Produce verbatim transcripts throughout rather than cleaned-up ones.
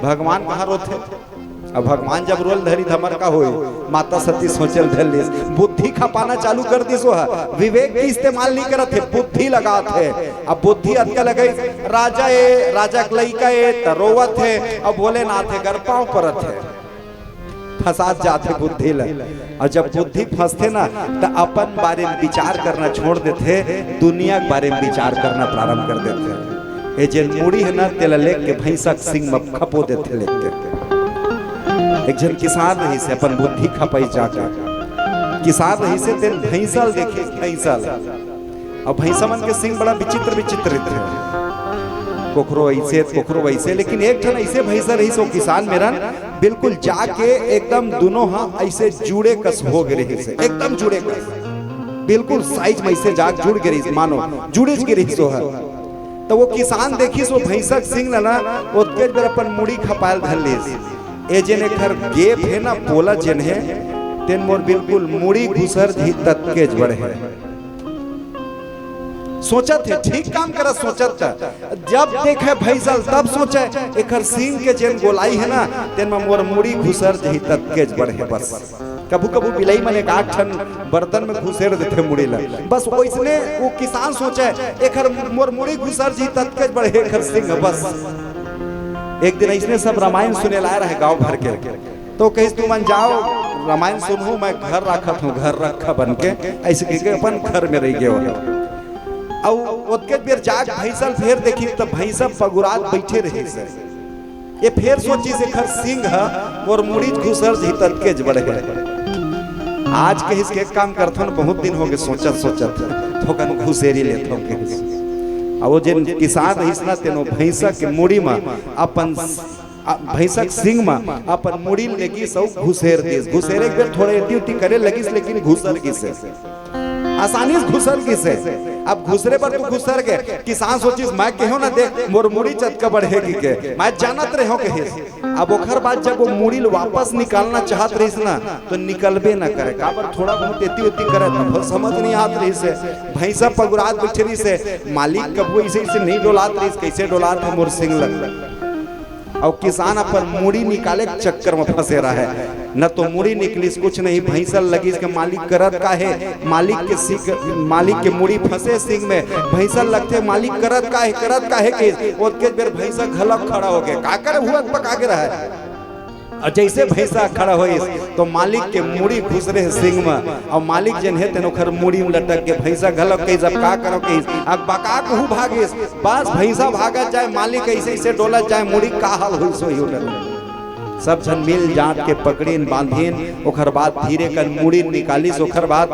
भगवान कहाँ रोथे? अब भगवान जब रोल धरी त हमर का होई? माता सती सोचल धर लिस, बुद्धि खपाना चालू कर दिस। वो ह विवेक के इस्तेमाल नहीं करत हे, बुद्धि लगात हे। अब बुद्धि अतका लगई, राजा ए, राजा के लइका ए त रोवत हे, अब भोलेनाथ हे गर पाँव परत हे, फंसात जात हे बुद्धि ल। और जब बुद्धि फंसथे ना, त अपन बारे में विचार करना छोड़ देथे, दुनिया के बारे में विचार करना प्रारंभ कर देथे। ए जेन मुड़ी हे ना, तेला लेके भैंसा के सिंग म खपो देथे लेके। एक झन किसान रहिस हे, अपन बुद्धि खपाइस जाके। किसान रहिस हे, तेन भैंसा ल देखिस, भैंसा ल। अब भैंसा मन के सिंग बड़ा विचित्र विचित्र रहिथे, कोखरो ऐसे, कोखरो वैसे, लेकिन एक ठन ऐसे भैंसा रहिस, वो किसान मेरन बिल्कुल जाके एकदम दुनों ह ऐसे जुड़े कस हो गे रहिस हे, एकदम जुड़े कस, बिल्कुल साइज में ऐसे जाके जुड़ गे रहिस, मानो जुड़ेच गे रहिस वो ह। त वो किसान देखिस वो भैंसा के सिंग ल ना, ओतकेच बेर अपन मुड़ी खपायल धर लिस। ए जेन एखर गेप हे ना, पोला जेन हे, तेन मोर बिल्कुल मुड़ी घुसर जही ततकेच बड़े हे। सोचत हे, ठीक काम करत सोचत हे। जब देखे भैंसा ल, तब सोचे, एखर सिंग के जेन गोलाई हे ना, तेन म मोर मुड़ी घुसर जही ततकेच बड़े हे बस। कभू-कभू बिलाई मन एक आध ठन बर्तन में घुसेड़ देथे मुड़ी ल। बस ओइसने वो किसान सोचे, एखर मोर मुड़ी घुसर जही ततकेच बड़े हे एखर सिंग ह बस। एक दिन अइसने सब रामायण सुने ल आए रहे गाँव भर के, तो कहिस, "तुमन जाओ, रामायण सुनहू, मैं घर राखत हूँ, घर रखा बन के," ऐसे कह के अपन घर में रह गयो। अउ ओतकेच बेर जाके भैंसा ल फेर देखिस, त भैंसा पगुरात बइठे रहिस हे। ये फेर सोचिस, "एखर सिंग ह मोर मुड़ी घुसर जही ततकेच बड़े हे।" आज कहिस के एक काम करथन, बहुत दिन हो गे सोचत सोचत, थोकन घुसेरी लेथन कहिस। अब वो जेन किसान रहिस ना, तेनो भैंसा के मुड़ी म अपन अ, भैंसा के सिंग म अपन मुड़ी ल लेगिस अउ घुसेर दिस। घुसेरे के बेर थोड़ा एती उती करे लगिस, लेकिन घुसर गिस हे। आसानी से घुसर गिस हे। अब घुसरे बर तो घुसर गे। किसान सोचिस, "मैं केहेंव ना देख, मोर मुड़ी चतका बढ़े गी के, मैं जानत रहेंव," कहिस। अब ओखर बाद जब वो मुड़ी ल वापस निकालना चाहत रहिस ना, तो निकलबे ना करे। काबर थोड़ा बहुत एती उती करे, तब समझ नहीं आत रहिस हे। भैंसा पगुरात बइठे रहिस हे, मालिक कभू ऐसे ऐसे नहीं डोलात रहिस, कैसे डोलात हे मोर सिंग ल। अउ किसान अपन मुड़ी निकाले के चक्कर में फंसे रहे, न तो मुड़ी निकलिस, कुछ नहीं। भैंसा लगिस के मालिक करत का हे, मालिक के सिंग, मालिक के मुड़ी फंसे सिंग में, भैंसा लगथे, "मालिक करत का हे, करत का हे?" के ओतके बेर भैंसा घलक खड़ा हो गे, का करे हुआ पका के रहे। अउ जैसे भैंसा खड़ा होइस तो मालिक के मुड़ी घुसरे सिंग में, अउ मालिक जेन हे तेन ओखर मुड़ी में लटक के भैंसा घलक कहिस, "अब का करो?" कहिस, अकबका कहू भागिस। बस भैंसा भागत जाए, मालिक ऐसे ऐसे डोलत जाए, मुड़ी का हाल होइस होही ओकर। सब झन मिल जात के पकड़िन, बांधिन, ओखर बाद धीरे कन मुड़ी निकालिस, ओखर बाद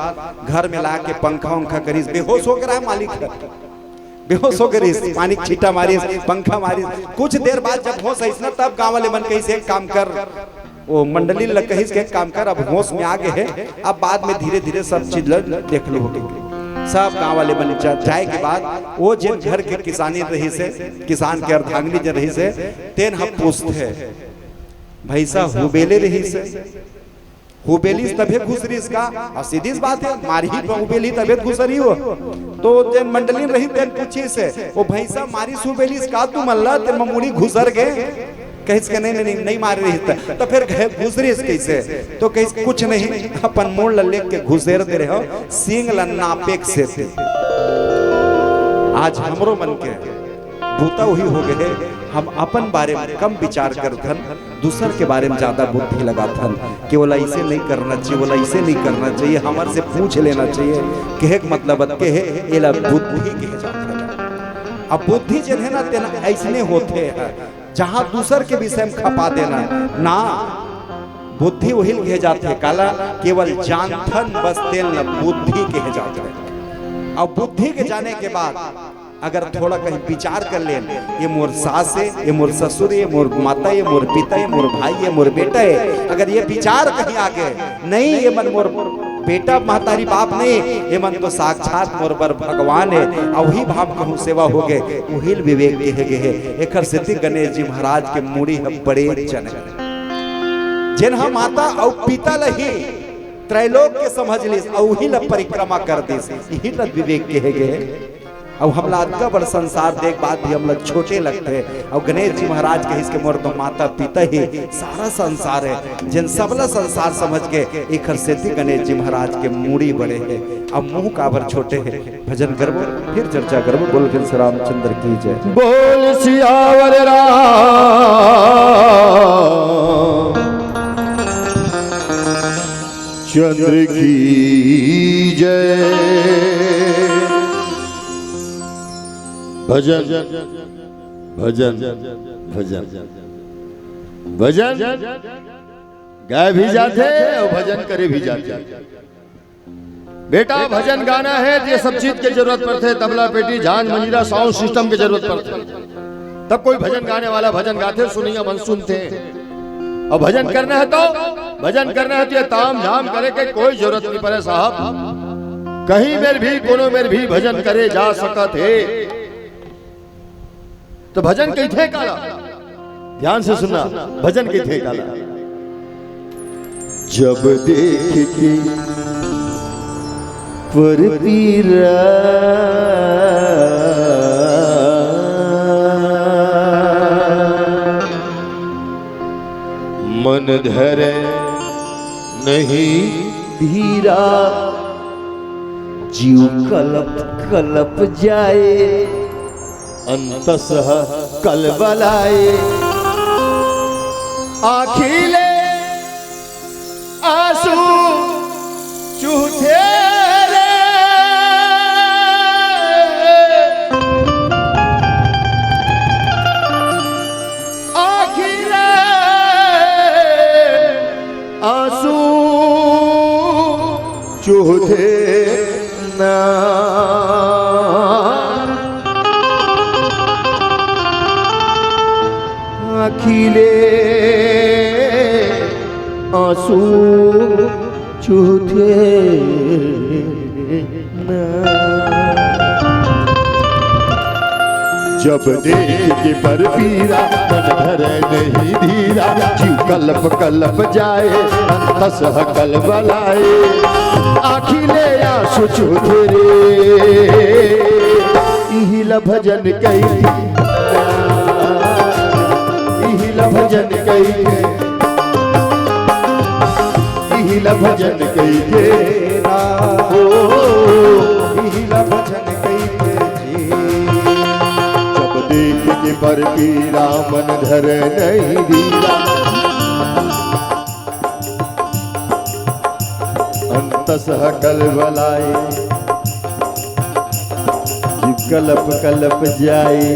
घर में ला के पंखा उंखा करिस, बेहोश हो गे रहा मालिक ह, बेहोश हो गे रहिस, पानी के छींटा मारिस, पंखा मारिस। कुछ देर बाद जब होश आइस ना, तब गांव वाले मन कहिस, "एक काम कर," वो मंडली ल कहिस के, "एक काम कर, अब होश में आ गे हे, अब बाद में धीरे धीरे सब चीज ल देख लूहू।" सब गांव वाले मन जा-, जाए के बाद वो जेन घर के किसानी रहिस हे, किसान के अर्धांगिनी जेन रहिस हे, तेन ह पूछथे, "भैंसा हुबेले रहिस हे, हुबेलिस तभे घुसरिस का?" अउ सीधी सी बात हे, मारही हुबेली तभे घुसरही वो। तो जेन मंडली रहिस तेन पूछिस हे, "वो भैंसा मारिस हुबेलिस का तुमन ला, तेन म मुड़ी घुसर गे?" कहिस के, "नहीं, नहीं, नहीं, नहीं मारे रहिस त।" "त फेर घुसरिस कइसे?" तो कहिस, "कुछ नहीं, अपन मुड़ ल लेग के घुसेर दे रहेंव, सींग ल नापे के सेती।" आज हमरो मन के बूता उही हो गे हे, हम अपन बारे में कम विचार करथन, दूसर के बारे में ज्यादा बुद्धि लगाथन कि ओला ऐसे नहीं करना चाहिए, ओला ऐसे नहीं करना चाहिए, हमर से पूछ लेना चाहिए। कहे के मतलब अतके हे, एला बुद्धि कहे जाथे। अब बुद्धि जेन हे ना, तेन अइसने होथे हे, जहां दूसर के विषय में खपा देना ना, बुद्धि उही ल कहे जाथे। काला? केवल जानथन बस तेन ल बुद्धि कहे जाथे। अब बुद्धि के जाने के बाद अगर थोड़ा कहीं विचार कर लेन, ये मोर सास हे, ये मोर ससुर हे, ये मोर माता हे, ये मोर पिता हे, ये मोर भाई हे, ये मोर बेटा हे, अगर ये विचार कहीं आ गे, "नहीं, ये मन मोर बेटा, महतारी, बाप नहीं, ये मन तो साक्षात मोर बर भगवान हे," अउ उही भाव कहूं सेवा हो गे, उही ल विवेक कहे गे हे। एखर सेती गणेश जी महाराज के मुड़ी ह बड़े जन हे। जेन ह माता अउ पिता ल ही त्रैलोक के समझ लिस, अउ उही ल परिक्रमा कर दिस, इही ल विवेक कहे गे हे। अउ हमला अतका बड़ संसार देख बाद भी हमला छोटे लगथे। अउ गणेश जी महाराज कहिस के मोर तो माता पिता ही सारा संसार हे, जेन सबला संसार समझ के एखर सेती गणेश जी महाराज के मुड़ी बड़े हे। अब मुंह काबर छोटे हे, भजन करबो, फिर चर्चा करबो। बोल फिर से रामचंद्र की जय। बोल सियावर राम चंद्र की जय। भजन, भजन, भजन, भजन गाए भी जाथे अउ भजन करे भी जाथे। बेटा, भजन गाना हे त ये सब चीज के जरूरत पड़थे, तबला, पेटी, झांझ, मंजीरा, साउंड सिस्टम के जरूरत पड़थे, तब कोई भजन गाने वाला भजन गाथे, सुनइया मन सुनथे। अउ भजन करना हे त, भजन करना हे त ये ताम झाम करे के कोई जरूरत नइ परे साहब। कहीं मेर भी, कोनो मेर भी भजन करे जा सकत हे। त भजन कहिथे काला? ध्यान से सुनना, भजन कहिथे काला? जब देख के पर पीरा मन धरे नहीं धीरा, जीव कलप कलप जाए, अंतस ह कलबलाए। आँखी ले आंसू चूहथे रे, आँखी ले आंसू चूहथे ना। आँखी ले आंसू चूहथे ना। जब देख के पर पीरा मन धरे नहीं धीरा, जीव कलप कलप जाए, अंतस ह कलबलाए। आँखी ले आंसू चूहथे रे, इही ल भजन कहिथे, इही ल भजन कहिथे, इही ल भजन कहिथे ना। ओ, इही ल भजन कहिथे जी। जब देख के पर पीरा मन धरे नहीं धीरा, अंतस ह कलबलाए, जीव कलप कलप जाए,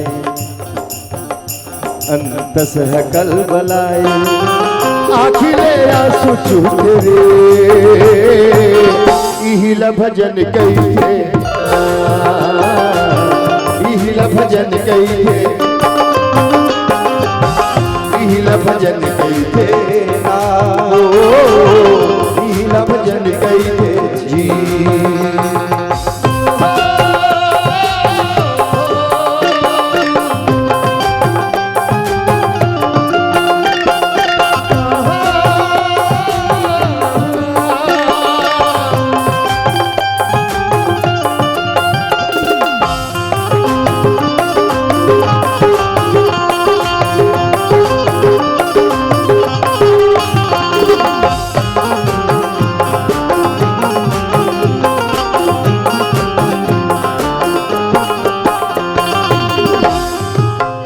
अंतस ह कलबलाए। आँखी ले आंसू चूहथे रे, इही ल भजन कहिथे, इही ल भजन कहिथे, इही ल भजन कहिथे ना। ओ, इही ल भजन कहिथे जी।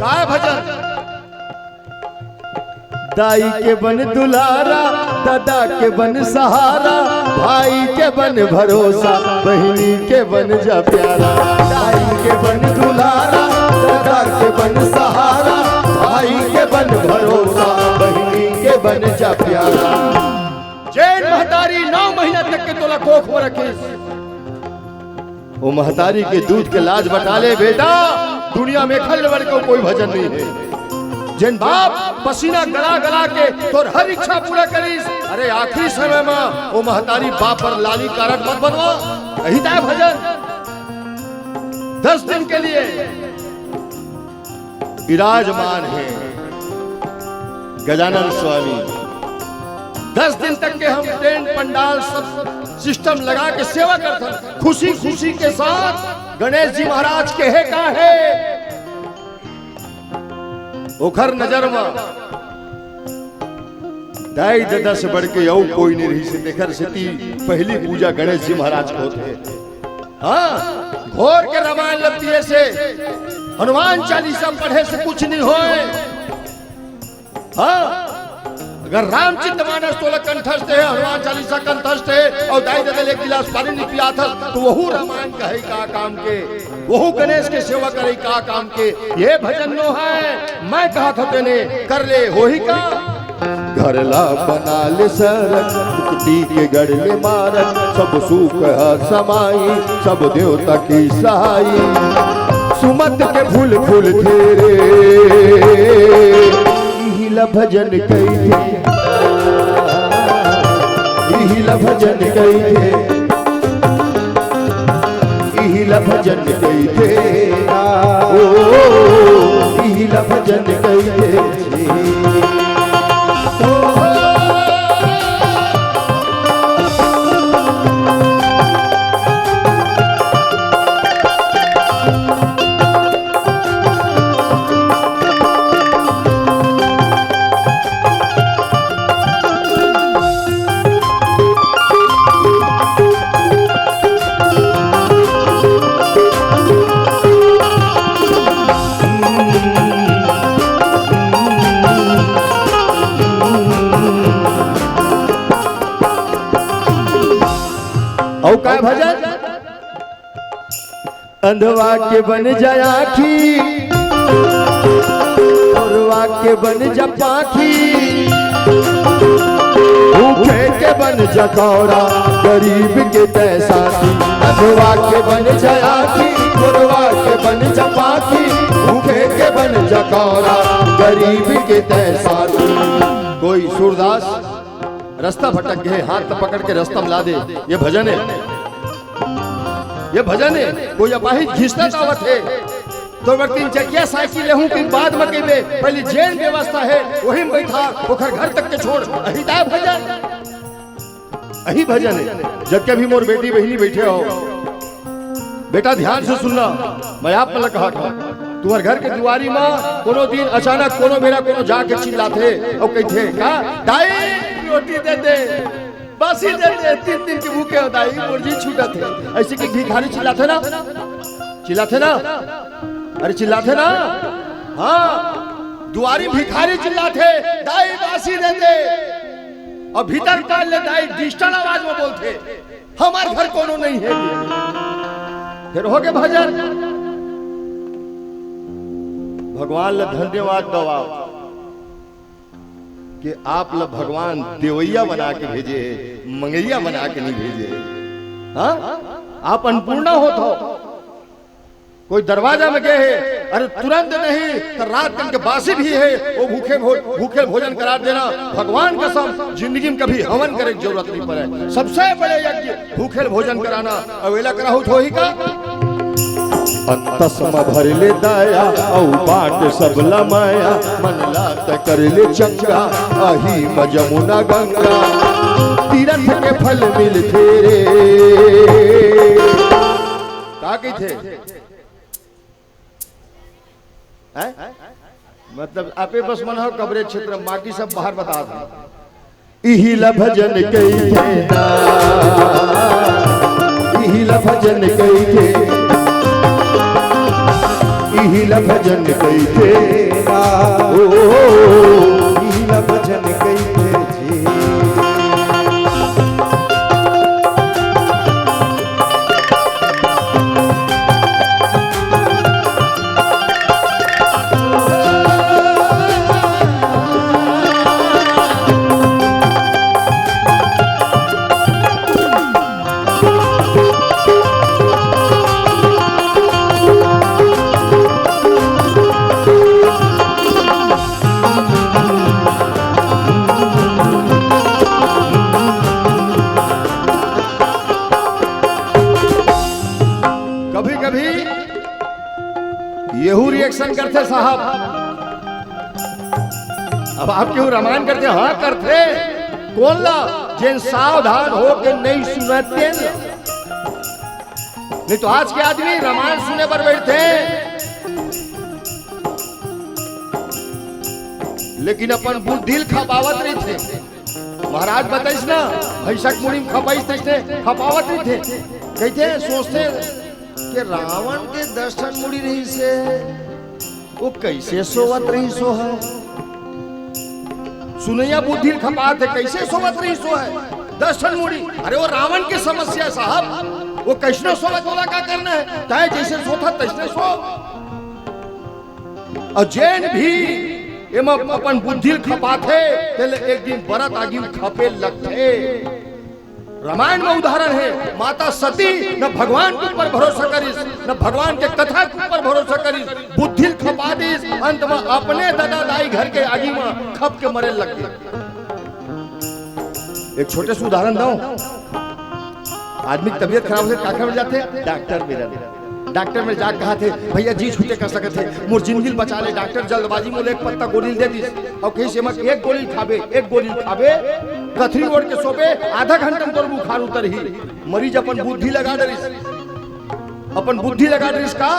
काय भजन? दाई के बन दुलारा, दादा के बन सहारा, भाई के बन भरोसा, बहिनी के बन जा प्यारा। दाई के बन दुलारा, दादा के बन सहारा, भाई के बन भरोसा, बहिनी के बन जा प्यारा। जेन महतारी नौ महीना तक के तोला कोख में रखिस, ओ महतारी के दूध के लाज बता ले बेटा, दुनिया में एखर ले बढ़ के कोई भजन नहीं हे। जेन बाप पसीना गला गला के तोर हर इच्छा पूरा करिस, अरे आखिरी समय में ओ महतारी बाप पर लाली कारट मत बनवा। यही त हे भजन। दस दिन के लिए विराजमान हे गजानन स्वामी। दस दिन तक के हम टेंट पंडाल सब सिस्टम लगा के सेवा करथन, खुशी खुशी के साथ गणेश जी महाराज के हे का हे? ओखर नजर म दाई ददा से बढ़ के अउ कोई नहीं रहिस हे, तेखर सेती पहली पूजा गणेश जी महाराज के होथे। हाँ, घोर के रामायण ल पिए से, हनुमान चालीसा पढ़े से कुछ नहीं होय। हाँ, अगर रामचरित मानस तोला कंठस्थ हे, हनुमान चालीसा कंठस्थ हे, अउ दाई ददा ले एक गिलास पानी नहीं पियाथस, त वहू रामायण कहे का काम के, वहू गणेश के सेवा करे का काम के। ये भजन नोहय, मैं कहत हंव तेने कर ले, होही का? घर ला बना ले सरग, मुक्ति के गढ़ ले मारग, सब सुख ह समाई, सब देवता की सहाई। सुमत के फूल फूलथे रे, इही ला भजन कहिथे, इही ला भजन कहिथे, इही ला भजन कहिथे। ओ, इही ला भजन कहिथे। अउ काय भजन? अंधवा के बन जाय आँखी, भोरवा के बन जा पाखी, भूखे के बन जा कौड़ा, गरीब के तय साथी। अंधवा के बन जाय आँखी, भोरवा के बन जा पाखी, भूखे के बन जा कौड़ा, गरीब के तय साथी। कोई सूरदास रस्ता भटक गे, हाथ पकड़ के रस्ता म ला दे, ये भजन हे। ये भजन हे, कोई अपाहिज घिसटत आवत हे, त ओकर तीन चकिया साइकिल लेहूं कि बाद म कहिबे, पहली जेन व्यवस्था हे, वही म बइठा, ओखर घर तक के छोड़, अही त भजन, अही भजन हे। जब के भी मोर बेटी बहिनी बइठे हो, बेटा ध्यान से सुनना, मैं आप मन ला कहत हंव, तुम्हर घर के दुआरी म कोनो दिन अचानक कोनो बेरा कोनो जाके चिल्लाथे अउ कहिथे, "का दाई रोटी दे दे।" बासी दे दे, तीन दिन के भूखे हो दाई, मोर जी छूटत हे। अइसे कि भिखारी चिल्लाथे ना, चिल्लाथे ना, अरे चिल्लाथे ना, हाँ, दुआरी भिखारी चिल्लाथे, "दाई बासी दे दे।" अउ भीतर कान ले दाई distant आवाज म बोलथे, "हमर घर कोनो नहीं हे।" फेर होगे भजन, भगवान ल धन्यवाद दवाव। कि आप ल भगवान देवइया बना के भेजे हे, मंगइया बना के नहीं भेजे हे। हाँ? आप अन्नपूर्णा होत हो। कोई दरवाजा म गे हे, अरे तुरंत नहीं, त रात कन के बासी भी हे, वो भूखे भो-, भूखे भोजन करा देना। भगवान कसम, जिंदगी म कभी हवन करे के जरूरत नहीं पड़े। सबसे बड़े यज्ञ भूखे ल भोजन कराना, अउ एला कराहू त होही का? अंतस म भर ले दया, अउ बाट सब ल मया, मन ला त कर ले चंगा, अही म जमुना गंगा, तीरथ के फल मिलथे रे। का कहिथे? हैं? मतलब, आपे बस मन हो कबरे क्षेत्र, बाकी सब बाहर बता दे। इही ला भजन कहिथे ना, इही ला भजन कहिथे, इही ला भजन कहिथे ना, ओ, इही ला भजन कहिथे जी। कभी कभी येहू reaction करथे साहब। अब आप केहू रामायण करथे, हाँ करथे। कोन ला? जेन सावधान होके नहीं सुनय तेन ला। नहीं तो आज के आदमी रामायण सुने बर बैठथे, लेकिन अपन बुद्धि ल खपावत रहिथे। महाराज बताइस ना, भैंसक मुड़ी में खपाइस तइसने खपावत रहिथे। कहिथे, सोचथे कि रावण के दस ठन मुड़ी रहिसे, वो कइसे सोवत रहिस होही? सुनइया बुद्धि ल खपात हे, कइसे सोवत रहिस होही? दस ठन मुड़ी। अरे वो रावण के समस्या हे साहब, वो कइसने सोवत, ओला का करना हे? तैं जइसे सोथस तइसने सो। अउ जेन भी एमा अपन बुद्धि ल खपाथे, तेला एक दिन बरत आगी म खपे लगथे। रामायण म उदाहरण हे, माता सती न भगवान के ऊपर भरोसा करिस, न भगवान के कथा के ऊपर भरोसा करिस, बुद्धि ल खपा दिस, अंत म अपने ददा दाई घर के आगी म खप के मरे लग गे। एक छोटे से उदाहरण दंव, आदमी के तबीयत खराब होथे, काखर मेर जाथे? डॉक्टर मेर। डॉक्टर मेर जाके कहथे, "भैया जी छूटे कर सकत हे, मोर जिंदगी ल बचा ले।" डॉक्टर जल्दबाजी म ओला एक पत्ता गोली ल दे दिस, अउ कहिस, "एमा एक गोली ल खाबे, एक गोली ल खाबे, कथरी ओढ़ के सोबे, आधा घंटा म तोर बुखार उतरही।" मरीज अपन बुद्धि लगा डरिस, अपन बुद्धि लगा डरिस का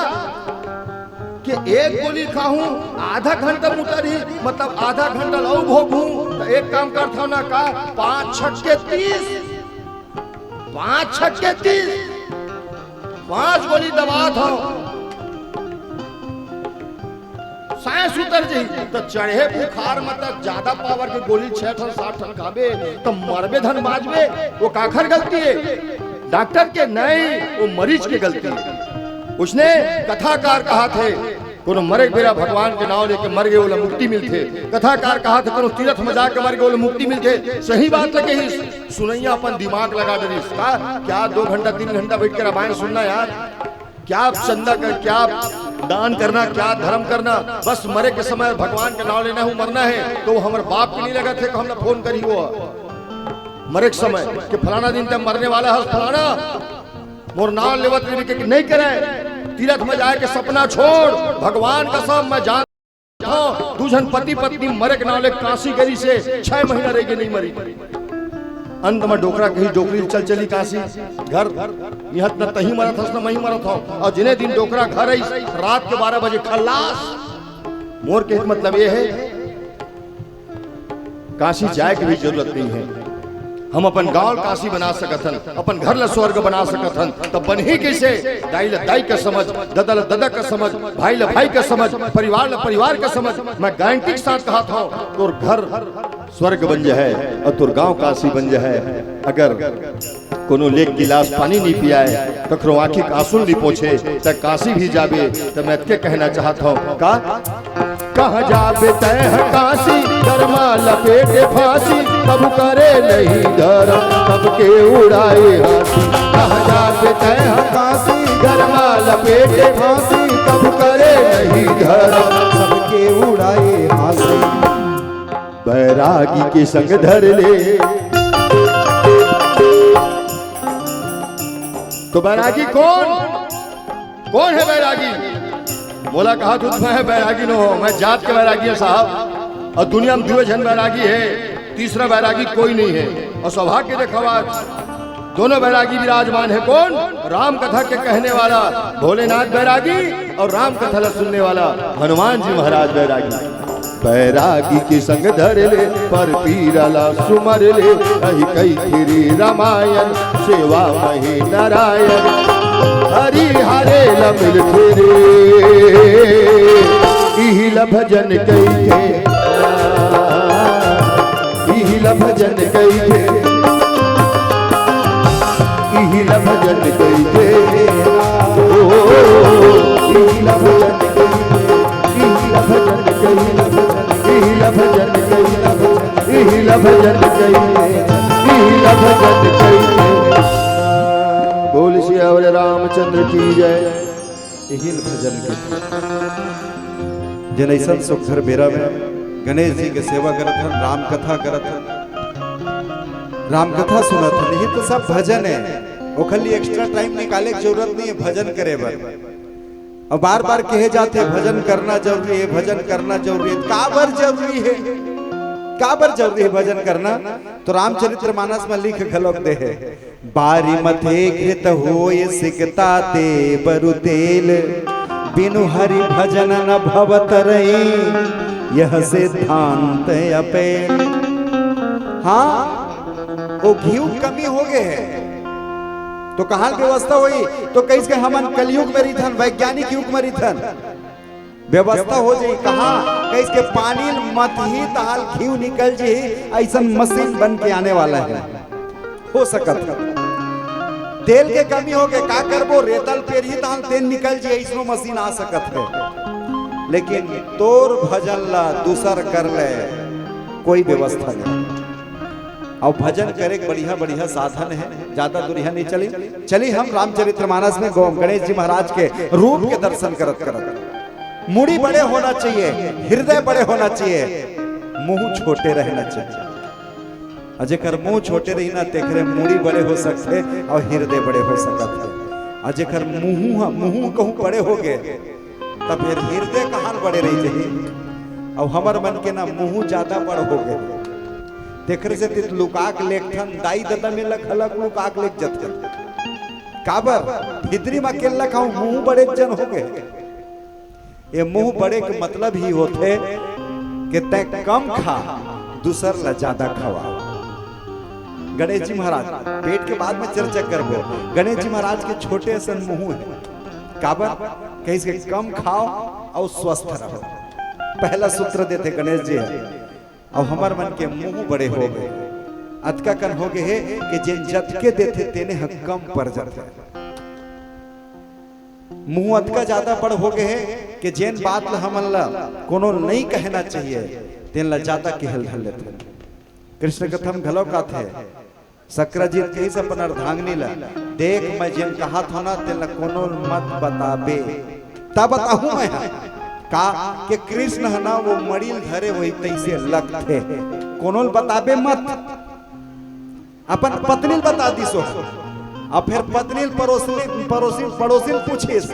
कि एक गोली खाहूं, आधा घंटा म उतरही, मतलब आधा घंटा ल अउ भोगहूं, त एक काम करथंव ना का, पांच छक्के तीस, पांच छक्के तीस, पांच गोली दबाथंव, सांस उतर जाही। त चढ़े बुखार म त ज्यादा पावर के गोली छह ठन, सात ठन खाबे, त मरबे धन बांचबे। वो काखर गलती हे? डॉक्टर के नहीं, वो मरीज के गलती हे। ओइसने कथाकार कहथे, कोनो मरे के बेरा भगवान के नांव लेके मर गे, ओला मुक्ति मिलथे। कथाकार कहथे, कोनो तीरथ म जाके मर गे, ओला मुक्ति मिलथे। सही बात ल कहिस, सुनइया अपन दिमाग लगा डरिस। का, क्या दो घंटा, तीन घंटा बैठ के रामायण सुनना यार? क्या चंदा कर, क्या दान करना, क्या धर्म करना? बस मरे के समय भगवान के नांव लेना हे, मरना हे, त वो हमर बाप के नहीं लगत हे, त हमला फोन करही वो। मरे के समय कि फलाना दिन तैं मरने वाला हस, फलाना, मोर नांव लेवत रहिबे कि नहीं करे। तीरथ म जाए के सपना छोड़, भगवान कसम मैं जानथंव, दू झन पति पत्नी मरे के नांव ले काशी गे रिहिसे, छह महीना रहिगे नहीं मरिन। अंत म डोकरा कहिस डोकरी ल, "चल चली काशी, घर इहां त न तहीं मरत हस न महीं मरत हंव।" अउ जिने दिन डोकरा घर आइस, रात के बारह बजे खल्लास। मोर कहे के मतलब ये हे, काशी जाए के भी जरूरत नहीं हे। हम अपन गांव ल काशी बना सकत हन, अपन घर ल स्वर्ग बना सकत हन। त बनही कइसे? दाई ल दाई का समझ, ददा ल ददा का समझ, भाई ल भाई का समझ, परिवार ल परिवार का समझ। मैं गारंटी के साथ कहत हंव, तोर घर स्वर्ग बन जाए अउ तोर गांव काशी बन जाए। अगर कोनो ल एक गिलास पानी नहीं पियाए, कखरो आंखी के आंसू नहीं पोंछे, त काशी भी जाबे। त मैं अतके कहना चाहत हंव का, कहाँ जाबे तैं ह काशी, गरमा लपेटे फांसी, कभू करे नहीं धरम, सबके उड़ाए हांसी। कहाँ जाबे तैं ह काशी, गरमा लपेटे फांसी, कभू करे नहीं धरम, सबके उड़ाए हांसी। बैरागी के संग धर ले। त बैरागी कोन? कोन हे बैरागी? मोला कहत हंव त मैं बैरागी नोहंव, मैं जात के बैरागी हंव साहब। अउ दुनिया म दुए झन बैरागी हे, तीसरा बैरागी कोई नहीं हे। अउ सौभाग्य देखावा, दोनों बैरागी विराजमान हे। कोन? राम कथा के कहने वाला भोलेनाथ बैरागी अउ राम कथा ला सुनने वाला हनुमान जी महाराज बैरागी। बैरागी के संग धर ले, पर पीरा ला सुमर ले, कहि कहि फिरी रामायण, सेवा मही नारायण। हरि हरे ल मिल फिरे, इही ल भजन कहिथे, इही ल भजन कहिथे, इही ल भजन कहिथे, ओ, इही ल भजन कहिथे, इही ल भजन कहिथे, इही ल भजन कहिथे, इही ल भजन कहिथे, इही ल भजन कहिथे। बोल सियावर रामचंद्र की जय। इही ल भजन के। जेन अइसन सुघर बेरा में गणेश जी के सेवा करत हन, राम कथा करत हन, राम कथा सुनत हन, इही तो सब भजन हे। ओखर लिए एक्स्ट्रा टाइम निकाले के जरूरत नहीं हे भजन करे बर। अब बार बार कहे जाथे, "भजन करना जरूरी हे, भजन करना जरूरी हे।" काबर जरूरी हे? काबर जरूरी हे भजन करना? तो रामचरित्र मानस में लिख घलोक दे हे, बारी मथे घृत होय सिकता ते बरु तेल, बिनु हरि भजन न भव तरई, यह सिद्धांत अपेल। हाँ, वो घीव कमी हो गए हे, तो कहाँ व्यवस्था होई? तो कहिस के हमन कलयुग में रहिथन, वैज्ञानिक युग में रहिथन, व्यवस्था हो जाई। कहाँ? कहिस के पानी ल मथही तहां ले घीव निकल जी, अइसन मशीन बन के आने वाला हे, हो सकत हे। तेल के कमी हो गए, का करबो? रेतल पेरही तहां ले तेल निकल जी, अइसनो मशीन आ सकत हे। लेकिन तोर भजन ला दूसर कर ले, कोई व्यवस्था नहीं। अउ भजन करे के बढ़िया बढ़िया साधन हे, ज्यादा दूरिहा नहीं चली। चली हम रामचरित्र मानस में गो-, गणेश जी महाराज के रूप के दर्शन करत करत। मुड़ी बड़े होना चाहिए, हृदय बड़े होना चाहिए, मुंह छोटे रहना चाहिए। अउ जेकर मुंह छोटे रही ना, तेकरे मुड़ी बड़े हो सकथे अउ हृदय बड़े हो सकत हे। अउ जेकर मुंह ह-, मुंह कहूं बड़े हो गए, त फेर हृदय कहाँ बड़े रही जाही? अउ हमर मन के ना मुंह ज्यादा बड़ हो गए, तेखरे सेती लुका के लेगथन, दाई ददा मेर ला घलक लुका के लेग जथे। काबर? भीतरी म अकेल्ला खाऊं, मुंह बड़े जन हो गए। ये मुंह बड़े के मतलब ही होथे कि तैं कम खा, दूसर ला ज्यादा खवा। गणेश जी महाराज, पेट के बाद में चर्चा करबो। गणेश जी महाराज के छोटे असन मुंह हे। काबर? कहिस के कम खाओ अउ स्वस्थ रहो। पहला सूत्र देथे गणेश जी ह। अउ हमर मन के मुंह बड़े हो गए, अतका कन हो गए हे कि जेन जतके देथे तेने ह कम पर जाथे। मुंह अतका ज्यादा बड़ हो गए हे कि जेन बात ल हमन ला कोनो नहीं कहना चाहिए, तेन ला ज्यादा कहल धर लेथे। कृष्ण कथा म घलो काथे, सक्राजीत कहिस अपन अर्धांगिनी ला, "देख, मैं जेन कहाथंव ना, तेन ला कोनो ल मत बताबे।" तब बताहूं मैं हा। का के कृष्ण ह ना वो मड़ी ल धरे होही तइसे लगथे, कोनो ल बताबे मत। अपन पत्नी ल बता दिस ओ। अब फेर पत्नी ल परोसनी, परोसी, पड़ोसी ल पूछिस,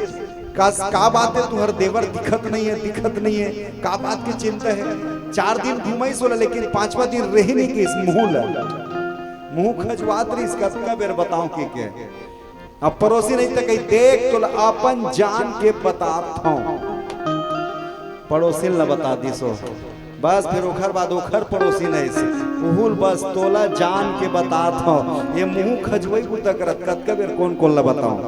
"का, का बात हे, तुंहर देवर दिखत नहीं हे, दिखत नहीं हे, का बात के चिंता हे?" चार दिन घुमाइस ओला, लेकिन पांचवा दिन रहे नहीं किस मुंह ल। मुंह खजवात रहिस, कतका बेर बताओं कहिके। अब परोसी नहीं त कही, "देख, तोला अपन जान के बतात हंव।" पड़ोसिन ला बता दिस ओ। बस फेर ओखर बाद ओखर पड़ोसिन आइस, उहू ल बस, "तोला जान के बतात हंव।" ये मुंह खजवई बुता करत कतका बेर कोन कोन ला बताओं।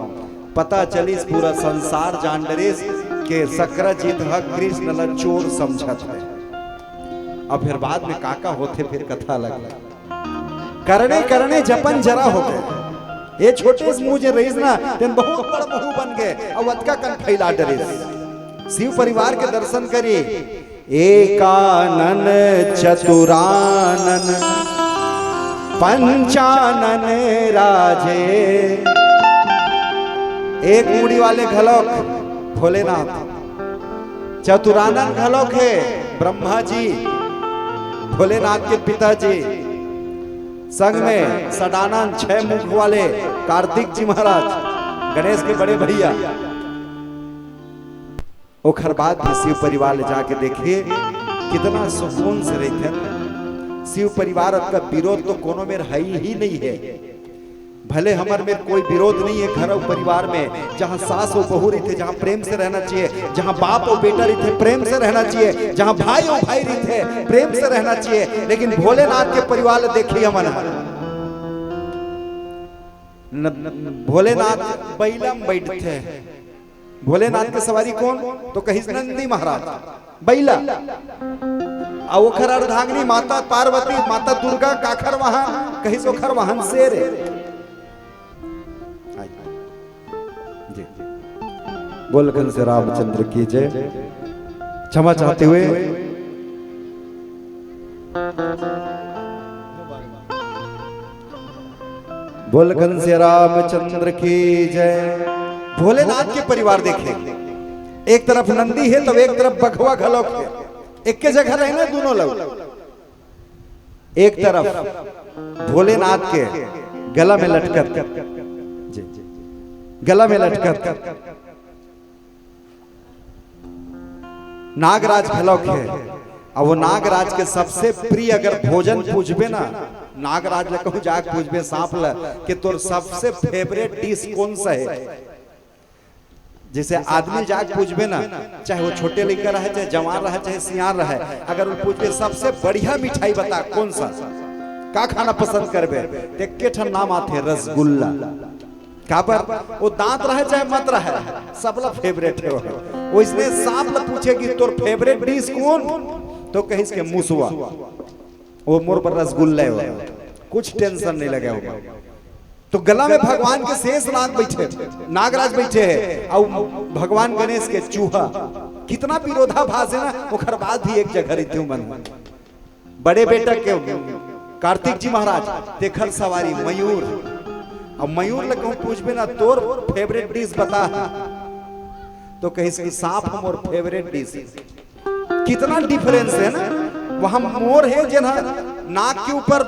पता चलिस पूरा संसार जान डरिस के सक्राजीत ह कृष्ण ला चोर समझत हे। अब फेर बाद में का का होथे, फेर कथा अलग। करने करने जपन जरा हो गए। ये छोटे से मुंह जे रहिस ना, तेन बहुत बड़ मुंह बन गए, अउ अतका कन फैला डरिस। शिव परिवार के दर्शन करी, एकानन चतुरानन पंचानन राजे। एक मुड़ी वाले घलोक भोलेनाथ, चतुरानन घलोक हे ब्रह्मा जी, भोलेनाथ के पिताजी, संग में षडानन छह मुख वाले कार्तिक जी महाराज, गणेश के बड़े भैया। ओखर बाद भी शिव परिवार ले जाके देखिए, कितना सुकून से रहिथे। शिव परिवार का विरोध तो कोनो मेर है ही नहीं है। भले हमर मेर कोई विरोध नहीं है, घर अउ परिवार में जहाँ सास अउ बहू रहिथे, जहाँ प्रेम से रहना चाहिए, जहाँ बाप अउ बेटा रहिथे, प्रेम से रहना चाहिए, जहाँ भाई अउ भाई रहिथे, प्रेम से रहना चाहिए। लेकिन भोलेनाथ के परिवार ल देखिए हमन ह। न-, भोलेनाथ बइला म बइठथे। भोलेनाथ के सवारी कोन? तो कहिस नंदी महाराज, बइला। अउ ओखर अर्धांगिनी माता पार्वती, माता दुर्गा, काखर वाहन, कहिस ओखर वाहन शेर हे। जी। बोल कंस रामचंद्र की जय। क्षमा चाहते हुए बोल कंस रामचंद्र की जय। भोलेनाथ के परिवार देखे, एक तरफ नंदी हे, तब एक तरफ बघवा घलोक हे। एक के जगह रहे ना दोनों लोग। एक तरफ भोलेनाथ के गला में लटकत, जी, गला में लटकत नागराज घलोक हे, अब वो नागराज के सबसे प्रिय अगर भोजन पूछबे ना, नागराज ल कहूँ जाके पूछबे सांप ल कि तोर सबसे फेवरेट डिश कौन सा है? जैसे आदमी ल जाके पूछबे ना, चाहे वो छोटे लइका रहे, चाहे जवान रहे, चाहे सियान रहे, अगर वो पूछबे सबसे बढ़िया मिठाई बता कौन सा, का खाना पसंद करबे, तो एक ठन नाम आथे, रसगुल्ला। काबर? वो दांत रहे चाहे मत रहे, सबला फेवरेट है वो। वैसने सांप ल पूछे कि तोर फेवरेट डिश कौन, तो कहिस के मुसवा। वो मोर बर रसगुल्ला है वो, कुछ टेंशन नहीं लगे वो। तो गला में भगवान के शेष नाग बैठे, नागराज बैठे है, और भगवान गणेश के चूहा। कितना विरोधाभास है ना, ओकर बाद भी एक जगह रहिथे मन। बड़े बेटा के कार्तिक जी महाराज, तेखर सवारी मयूर। अब मयूर ल कहूँ पूछबे ना, तोर फेवरेट डिश बता, तो कहिस कि सांप मोर फेवरेट डिश। कितना डिफरेंस है ना। वहां मोर है जेन ह नाक के ऊपर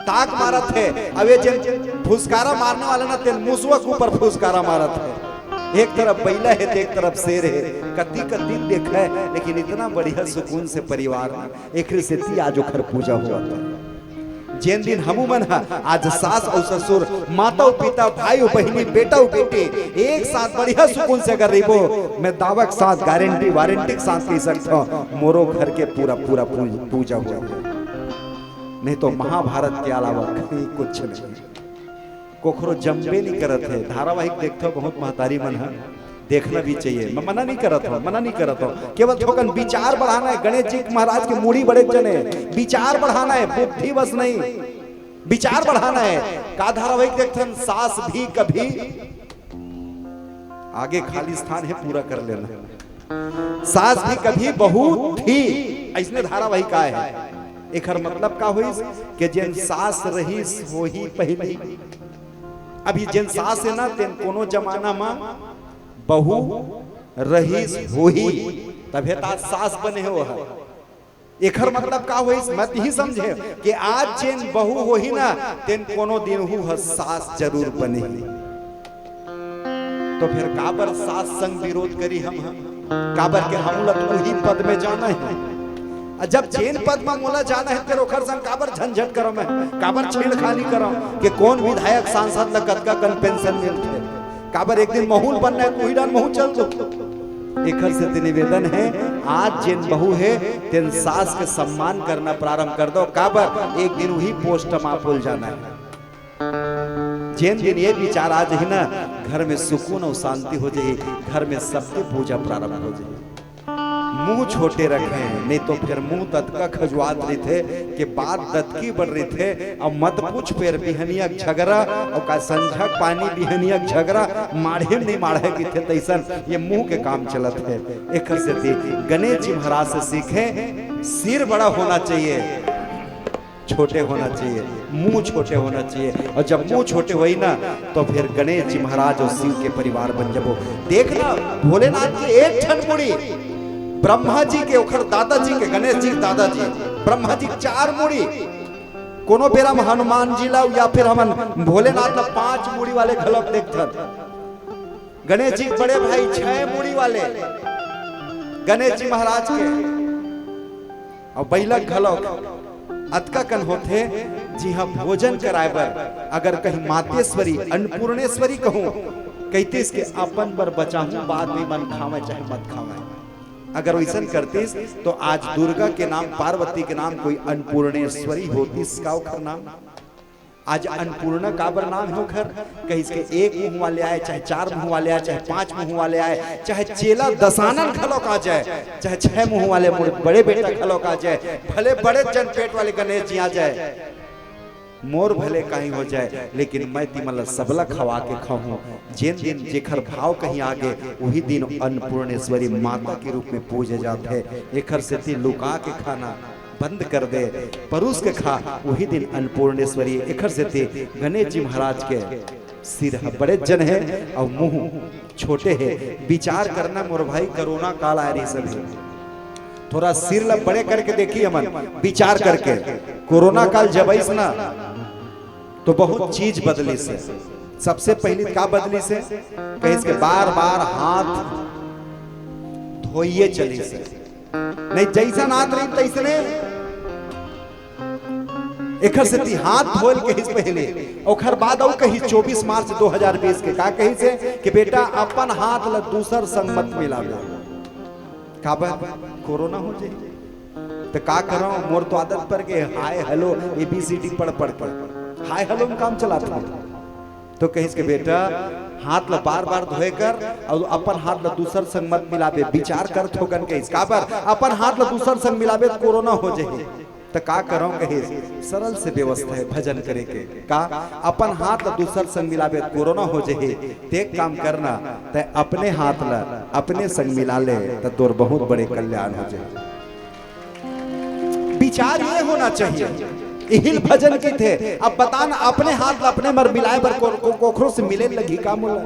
ताक मारत है, अब ये जेन फुसकारा मारने वाला ना, तेन मुसवा के ऊपर फुसकारा मारत है। एक तरफ बैला है तो एक तरफ शेर है। कति कति देखा है, लेकिन इतना बढ़िया सुकून से परिवार, एकरे सेती आज ओखर पूजा होवत है। जेन दिन हमू मन ह आज सास अउ ससुर, माता अउ पिता, भाई अउ बहिनी, बेटा अउ बेटी एक साथ बढ़िया सुकून से अगर रहिबो, मैं दावा के साथ, गारंटी वारंटी के साथ कह सकता हूँ, मोरो घर के पूरा पूरा पू-, पूजा हो। नहीं तो महाभारत के अलावा कहीं कुछ नहीं। कोखरो जमबे नहीं करत है। धारावाहिक देखथो बहुत महतारी मन है, देखना भी चाहिए। मैं मना नहीं करत हूँ, मना नहीं करत हूँ। केवल थोकन विचार बढ़ाना है। गणेश जी महाराज के मुड़ी बड़े जने, विचार बढ़ाना है, बुद्धि बस नहीं, विचार बढ़ाना है। का धारावाहिक देखथन, सास भी कभी, आगे खाली स्थान है, पूरा कर लेना। सास भी कभी बहू थी, ऐसने धारावाहिक आए है। एखर मतलब का होइस कि जेन सास रहिस होही पहली, अभी जेन सास है ना, तेन कोनो जमाना मा बहू रहिस होही, तभे त आज सास बने हो है। एखर मतलब का होइस, मत ही समझे कि आज जेन बहू होही ना, तेन कोनो दिन हू ह सास जरूर बनही। तो फिर काबर सास संग विरोध करी हम, हम? काबर के हमला तो उही पद में जाना है। आ जब जेन पद में मोला जाना है, फिर ओखर संग काबर झंझट करम है, काबर छेड़खानी करम कि कौन विधायक सांसद ला कतका कन पेंशन मिलथे, काबर एक दिन महूल बनना है, तू ही डान महूँ चल दो। एखर से ते निवेदन है, आज जेन बहू है, तेन सास के सम्मान करना प्रारंभ कर दो। काबर एक दिन वही पोस्ट में आप भूल जाना है। जेन दिन ये विचार आ जाही ना, घर में सुकून अउ शांति हो जाही, घर में सबके पूजा प्रारंभ हो जाही। मुंह छोटे रखें, नहीं तो फिर मुंह ततका खजुआत रहिथे कि बात दतकी बड़ रहिथे। अब मत पूछ, फिर बिहनिया के झगरा, अउ का संझा के पानी बिहनिया के झगरा, माढ़े नहीं माढ़े किथे तैसन ये मुंह के काम चलत है। एकर सेती गणेश जी महाराज से सीखें, सिर बड़ा होना चाहिए, छोटे होना चाहिए, मुंह छोटे होना चाहिए। और जब मुंह छोटे होई ना, तो फिर गणेश जी महाराज और शिव के परिवार बन जबो। देखना, भोलेनाथ के एक ठन मुड़ी, ब्रह्मा जी के, ओखर दादाजी के, गणेश जी के दादाजी, ब्रह्मा जी के चार मुड़ी। कोनो बेरा में हनुमान जी ला या फिर हमन भोलेनाथ ला पांच मुड़ी वाले घलक देखथन। गणेश जी के बड़े भाई छह मुड़ी वाले गणेश जी महाराज के, अउ बइला घलक अतका कन होथे, जिहां भोजन कराए बर अगर कहीं मातेश्वरी, अन्नपूर्णेश्वरी कहूं, कहितिस के अपन बर बचाहूं, बाद में मन खावय चाहे मत खावय। अगर वैसन करतिस, तो आज दुर्गा के नाम, पार्वती के नाम कोई अन्नपूर्णेश्वरी होतिस का ओखर नाम? आज अन्नपूर्णा काबर नाम है ओखर? कहिस के एक मुंह वाले आए, चाहे चार मुंह वाले आए, चाहे पांच मुंह वाले आए, चाहे चेला दसानन घलोक आ जाए, चाहे छह मुंह वाले मोर बड़े बेटा घलोक आ जाए, भले बड़े जन पेट वाले गणेश जी आ जाए, मोर भले काहीं हो जाए, लेकिन मैं तिमन ला सबला खवा के खाहूं। जेन दिन जेखर भाव कहीं आगे, वही दिन अन्नपूर्णेश्वरी माता के रूप में पूजे जाथे। एखर सेती लुका के खाना बंद कर दे, परूस के खा, वही दिन अन्नपूर्णेश्वरी। एखर सेती गणेश जी महाराज के सिर ह बड़े जन है अउ मुंह छोटे है। विचार करना मोर भाई, कोरोना काल आए रहिस अभी, थोड़ा सिर ला बड़े करके देखी हमन, विचार करके। कोरोना काल जब आइस ना, तो बहुत चीज बदलिस हे। सबसे पहली का बदलिस हे? कहिस के बार बार हाथ धोइए चलिस हे। नहीं, जैसन आत रही तैसने एखर सेती हाथ धोए ल कहिस पहले, ओखर बाद अउ कहिस चौबीस मार्च दो हजार बीस के का कहिस हे कि बेटा अपन हाथ ल दूसर संग मत मिलावे। काबर? कोरोना हो जाए। तो का करो, मोर तो आदत पर के हाय हेलो एबीसीडी पढ़ पढ़ के हाय हेलो में काम चलात हूँ। तो कहिस के बेटा हाथ ल बार बार धोए कर अउ अपन हाथ ल दूसर संग मत मिलाबे, विचार कर थोकन कहिस। काबर? अपन हाथ ल दूसर संग मिलाबे त कोरोना हो जाही। त का करंव कहिस, सरल से व्यवस्था हे भजन करे के। का? अपन हाथ ल दूसर संग मिलाबे त कोरोना हो जाही। तेक काम करना, तै अपने हाथ ल अपने संग मिला ले त तोर बहुत बड़े कल्याण हो जाही। विचार ये होना चाहिए। इहिल भजन की थे। अब बता ना, अपने हाथ ल अपने मर मिलाए बर को, को, कोखरो से मिले लगही का मोला?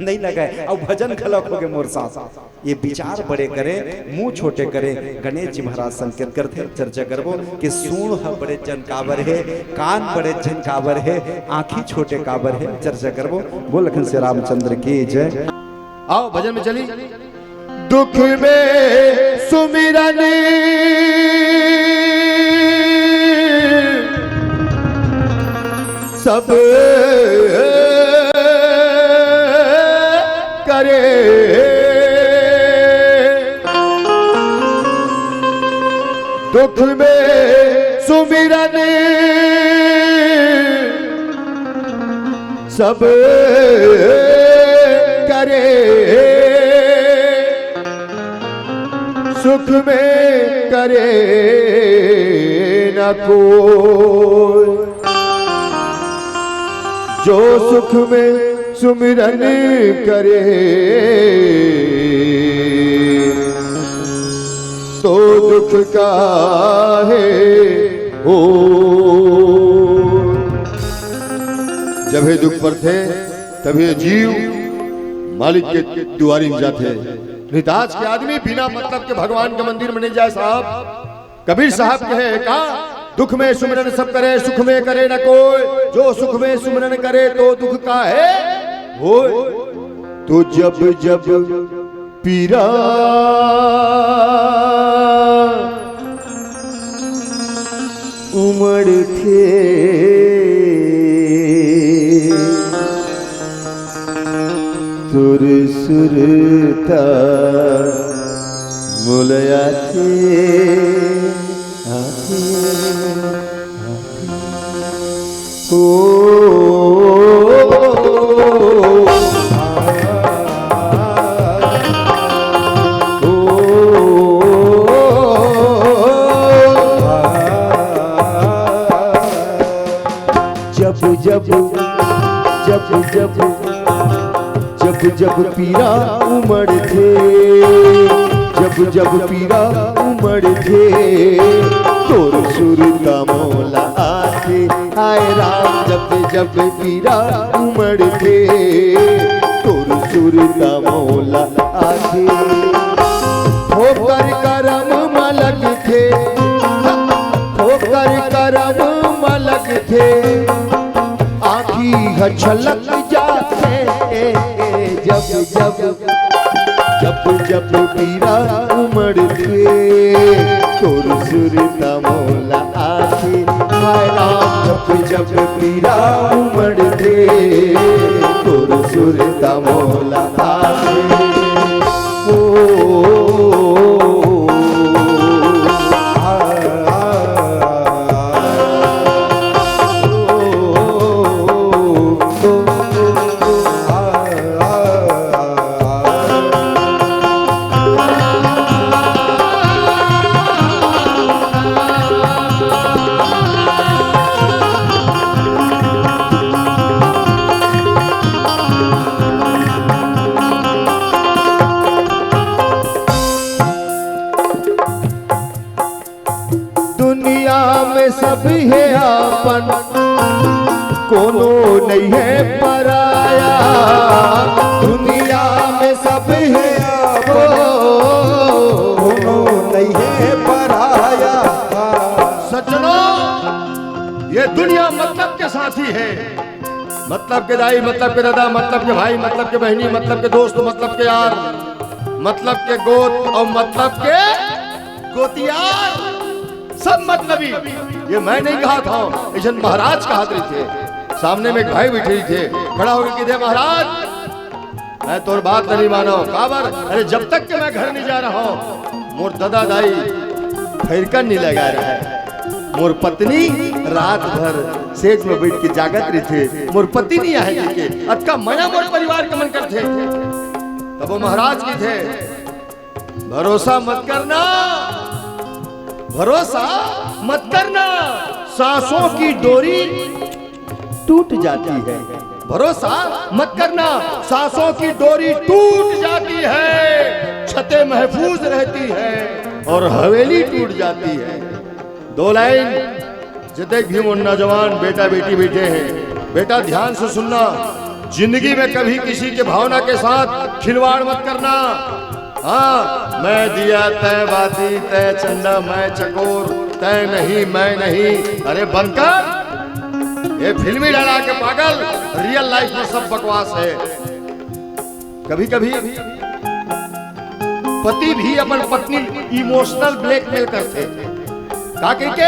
नहीं लगे। अब भजन घलक हो गए मोर साथ। ये विचार बड़े करे, मुंह छोटे करे। गणेश जी महाराज संकेत करथे, चर्चा करबो कि सूंड़ ह बड़े जन काबर हे, कान बड़े जन काबर हे, आंखी छोटे काबर हे, चर्चा करबो। बोल लखन से रामचंद्र की जय। आओ भजन में चली। दुख में सुमिरन सब करे, दुख में सुमिरन सब करे, सुख में करे न कोई। जो सुख में सुमिरन करे, तो दुख काहे हो। जब हे दुख परथे, तब हे जीव मालिक के दुआरी में जाथे। नहीं त आज के आदमी बिना मतलब के भगवान के मंदिर में नहीं जाए साहब। कबीर साहब कहे का, दुख में सुमिरन सब करे, सुख में करे न कोई। जो सुख में सुमिरन करे, तो दुख काहे होय। तो जब जब पीरा उमड़थे, तोर सुरता मोला आथे, आथे, आथे। ओ, ओ, जब जब, जब जब, जब जब पीरा उमड़थे, जब जब पीरा उमड़थे, तोर सुरता मोला आथे। हाय राम, जब जब पीरा उमड़थे, तोर सुरता मोला आथे। ठोकर करम म लगथे, ठोकर करम म लगथे, आँखी ह छलक जाथे। जब जब, जब जब पीरा उमड़थे, तोर सुरता मोला आथे। हाय राम, जब जब पीरा उमड़थे, तोर सुरता मोला आथे। ओ, आ, आ, आ, ओ, ओ, ओ, आ, आ, आ, आ। दुनिया में सब हे अपन, कोनो नइ हे पराया। दुनिया में सब हे अपन, कोनो नइ हे पराया। सज्जनों, ये दुनिया मतलब के साथी हे। मतलब के दाई, मतलब के दादा, मतलब के भाई, मतलब के बहिनी, मतलब के दोस्त, मतलब के यार, मतलब के गोत अउ मतलब के गोतियार, सब मतलबी। ये मैं नहीं कहा था, ऐसन महाराज कहा रहिथे। सामने में एक भाई बैठे रहिथे, खड़ा होकर कहिथे, "महाराज, मैं तोर बात नहीं मानो।" "काबर?" "अरे, जब तक के मैं घर नहीं जा रहा हूँ, मोर ददा दाई फैरकन नहीं लगा रहा है। मोर पत्नी रात भर सेज में बैठ के जागत रहिथे, मोर पति नहीं आए के, अतका मया मोर परिवार के मन करथे।" तब वो महाराज कहिथे, "भरोसा मत करना, भरोसा मत करना, सांसों की डोरी टूट जाती है। भरोसा मत करना, सांसों की डोरी टूट जाती है, छतें महफूज रहती है और हवेली टूट जाती है।" दो लाइन, जितने भी वो नौजवान बेटा बेटी बैठे हैं, बेटा, ध्यान से सुनना, जिंदगी में कभी किसी के भावना के साथ खिलवाड़ मत करना। हाँ, मैं दिया तय बाती, तय चंदा, मैं चकोर, तय नहीं, मैं नहीं। अरे बंद कर, ये फिल्मी डायलॉग के पागल, रियल लाइफ में सब बकवास है। कभी कभी पति भी अपन पत्नी इमोशनल ब्लैकमेल करथे। का कहिके?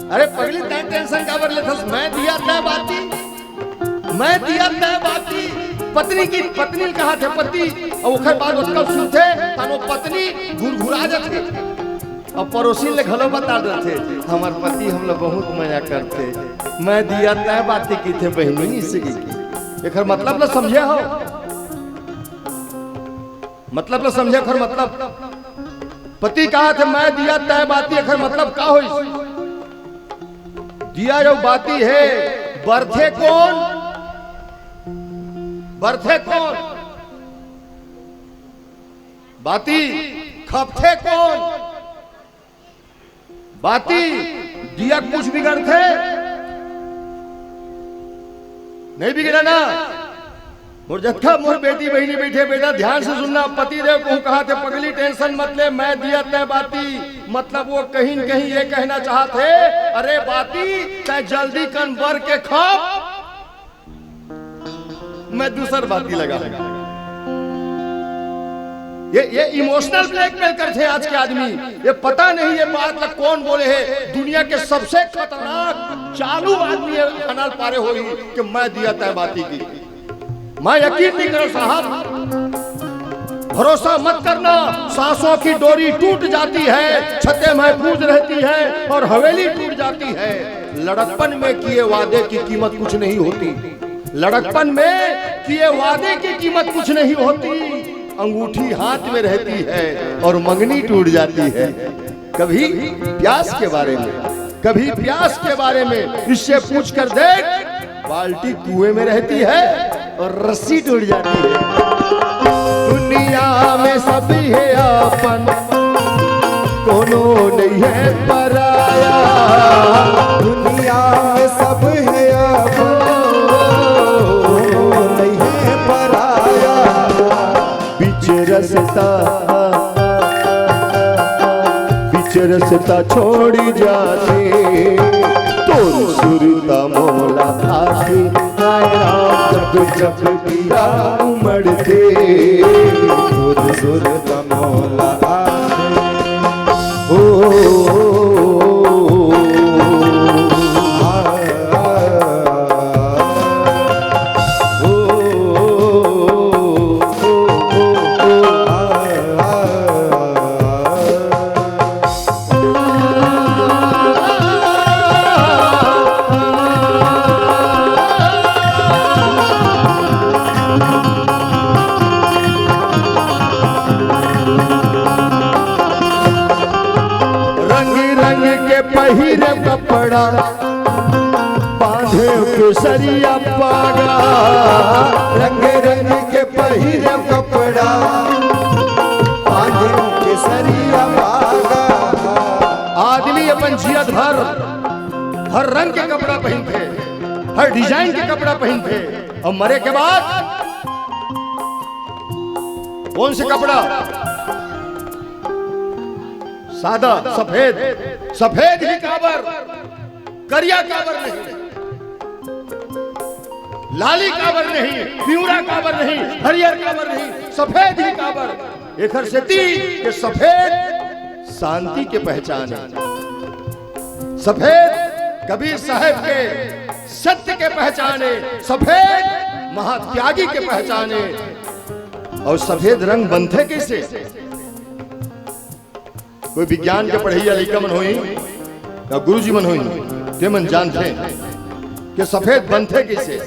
"अरे पगली, तय टेंशन काबर लेथस? मैं दिया तय बाती, मैं दिया तय बाती।" पत्नी की, पत्नी कहाथे पति, अउ ओखर बात ओतका सुनथे, तब वो पत्नी घुरघुरा जाथे। अब पड़ोसी ले घलो बता देथे, "हमर पति हमला बहुत मया करथे, मैं दिया तय बाती कहिथे बहिनी, इसे की।" एखर मतलब ल समझे हो? मतलब ल समझे, एखर मतलब। पति कहाथे, "मैं दिया तय बाती," एखर मतलब का होइस? दिया जो बाती हे, बरथे कोन? बरथे कोन? बाती खपथे कोन? बाती दिया कुछ बिगड़थे? नहीं बिगड़ा ना। मोर जतका मोर बेटी बहिनी बैठे, बेटा, ध्यान से सुनना। पति देव कहूँ कहाथे, "पगली, टेंशन मत ले, मैं दिया तय बाती।" मतलब वो कहीं न कहीं ये कहना चाहथे, "अरे बाती, तय जल्दी कन बर के खप, मैं दूसर बाती लगा।" ये, ये इमोशनल ब्लैकमेल करथे आज के आदमी। ये पता नहीं ये बात ला कौन बोले हे। दुनिया के सबसे खतरनाक चालू आदमी हे, हनाल पारे होही कि मैं दिया तय बाती की। मैं यकीन नहीं करो साहब, भरोसा मत करना। सांसों की डोरी टूट जाती है, छतें महफूज रहती है और हवेली टूट जाती है। लड़कपन में किए वादे की कीमत कुछ नहीं होती। लड़कपन में किए वादे की कीमत कुछ नहीं होती। अंगूठी हाथ में रहती है और मंगनी टूट जाती है। कभी प्यास के बारे में, कभी प्यास के बारे में इससे पूछ कर देख, बाल्टी कुएं में रहती है और रस्सी टूट जाती है। दुनिया में सब हे अपन, कोनो नहीं है पराया। दुनिया में सब हे अपन, कोनो नहीं है पराया। बीच रस्ता, बीच रस्ता छोड़ी जाथे, तोर सुरता मोला आथे। हाय राम, जब जब दिया उमड़थे, तोर सुरता मोला आथे। ओ, आ, आ, ओ, रंग रंग के पहिरे कपड़ा, बांधे केसरिया पागा। रंग रंग के पहिरे कपड़ा, बांधे केसरिया पागा। आदमी अपन जियत भर हर रंग के कपड़ा पहिनथे, हर डिजाइन के कपड़ा पहिनथे, अउ मरे के बाद कौन से कपड़ा? सादा, सफेद। सफेद ही काबर, करिया काबर नहीं, लाली काबर नहीं, पिवरा काबर नहीं, हरियर काबर नहीं, सफेद ही काबर। एखर सेती के सफेद शांति के पहचान हे। सफेद कबीर साहेब के सत्य के पहचान हे, सफेद महात्यागी के पहचान हे। अउ सफेद रंग बनथे कइसे? कोई विज्ञान के पढ़इया लइका मन होही या गुरुजी मन होही, ते मन जानथे कि सफेद बनथे कइसे।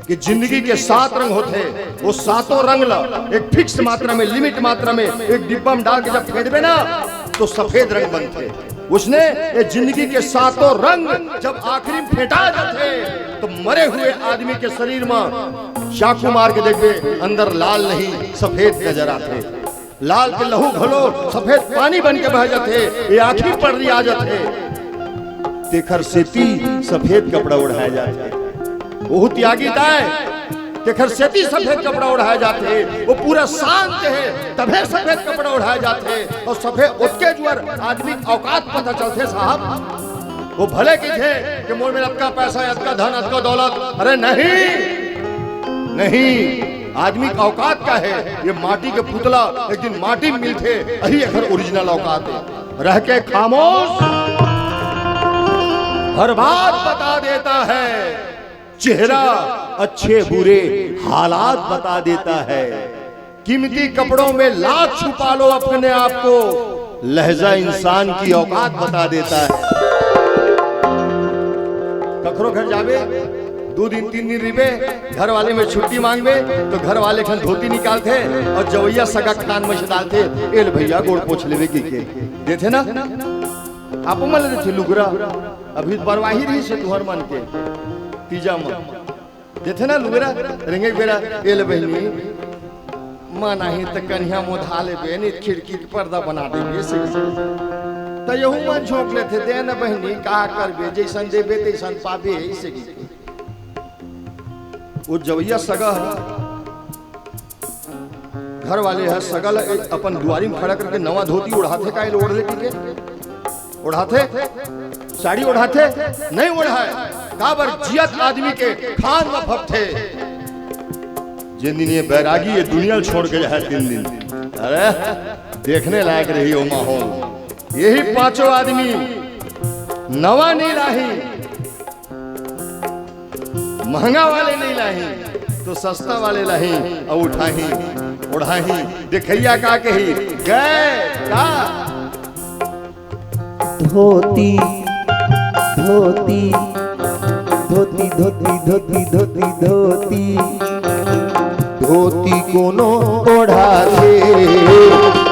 कि जिंदगी के सात रंग होथे, वो सातों रंग ला एक फिक्स मात्रा में, लिमिट मात्रा में एक डिब्बा में डाल के जब फेंकबे ना, तो सफेद रंग बनथे। उसने ये जिंदगी के सातों रंग जब आखिरी में फेंटा जाथे, तो मरे हुए आदमी के शरीर में चाकू मार के देखबे, अंदर लाल नहीं, सफेद नजर आथे। लाल के लहू घलो सफेद पानी बन के बह जाथे, ये आँखी पड़री आ जाथे। तेखर सेती सफेद कपड़ा ओढ़ाए जाथे। ओहू त्यागी ताय, तेखर सेती सफेद कपड़ा ओढ़ाए जाथे। वो पूरा शांत हे, तभे सफेद कपड़ा ओढ़ाए जाथे। अउ सफेद ओतके जुअर आदमी के औकात पता चलथे साहब। वो भले कहिथे कि मोर में अतका पैसा, अतका धन, अतका दौलत, अरे नहीं, नहीं, आदमी का औकात का हे? ये माटी के पुतला एक दिन माटी में मिलथे, यही एकर ओरिजिनल औकात हे। रह के खामोश हर बात बता देता है, चेहरा अच्छे बुरे हालात बता देता है। कीमती कपड़ों में लाख छुपा लो अपने आप को, लहजा इंसान की औकात बता देता है। कखरो घर जाबे, दू दिन तीन दिन रहिबे, घर वाले में छुट्टी मांगबे, तो घर वाले खन धोती निकालथे अउ जवइया सगा कान में से डालथे, "ए ले भइया, गोड़ पोंछ लेबे," कहिके देथे ना। आप मन ल देथे लुगरा, अभी बरवाही रहिसे तुंहर मन के तीजा मन। देथे ना लुगरा, रेंगे के बेरा, "ए ले बहिनी, मन आही त कनिहा मोधा लेबे, नहीं त खिड़की के पर्दा बना देबे," से। त यहू मन झोंक लेथे, "दे न बहिनी, का करबे, जइसन देबे तइसन पाबे," अइसे कहिके। वो जवइया सगा ह, घर वाले ह, सगा ल अपन दुआरी में खड़ा करके नवा धोती ओढ़ाथे, का ए ले ओढ़ ले कहिके? ओढ़ाथे? साड़ी ओढ़ाथे? नहीं ओढ़ाय। काबर? जियत आदमी के खान म फपथे। जेन दिन ये बैरागी ये दुनिया ल छोड़ के जाय, तीन दिन, अरे, देखने लायक रही वो माहौल। यही पांचों आदमी नवा नहीं लाही, महंगा वाले नहीं लाही, तो सस्ता वाले लाही अउ उठाही, ओढ़ाही। देखइया का कही, गय का? धोती, धोती, धोती, धोती, धोती, धोती, धोती। धोती कोनो ओढ़ाथे,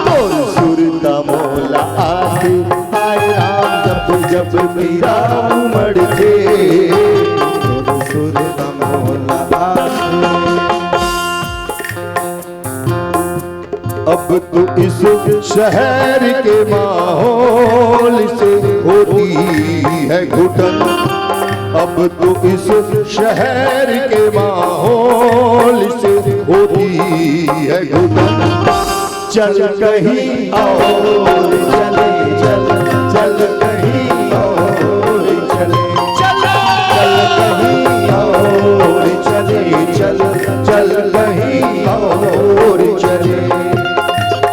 मोर सुरता मोला आथे। हाय राम, जब जब पीरा उमड़थे, मोर सुरता मोला आथे। अब तो इस शहर के माहौल से होती है घुटन, अब तो इस शहर के माहौल से होती है घुटन। चल कहीं और चले, चल, चल कहीं और चले, चल, चल कहीं और चले, चल, चल कहीं और चले।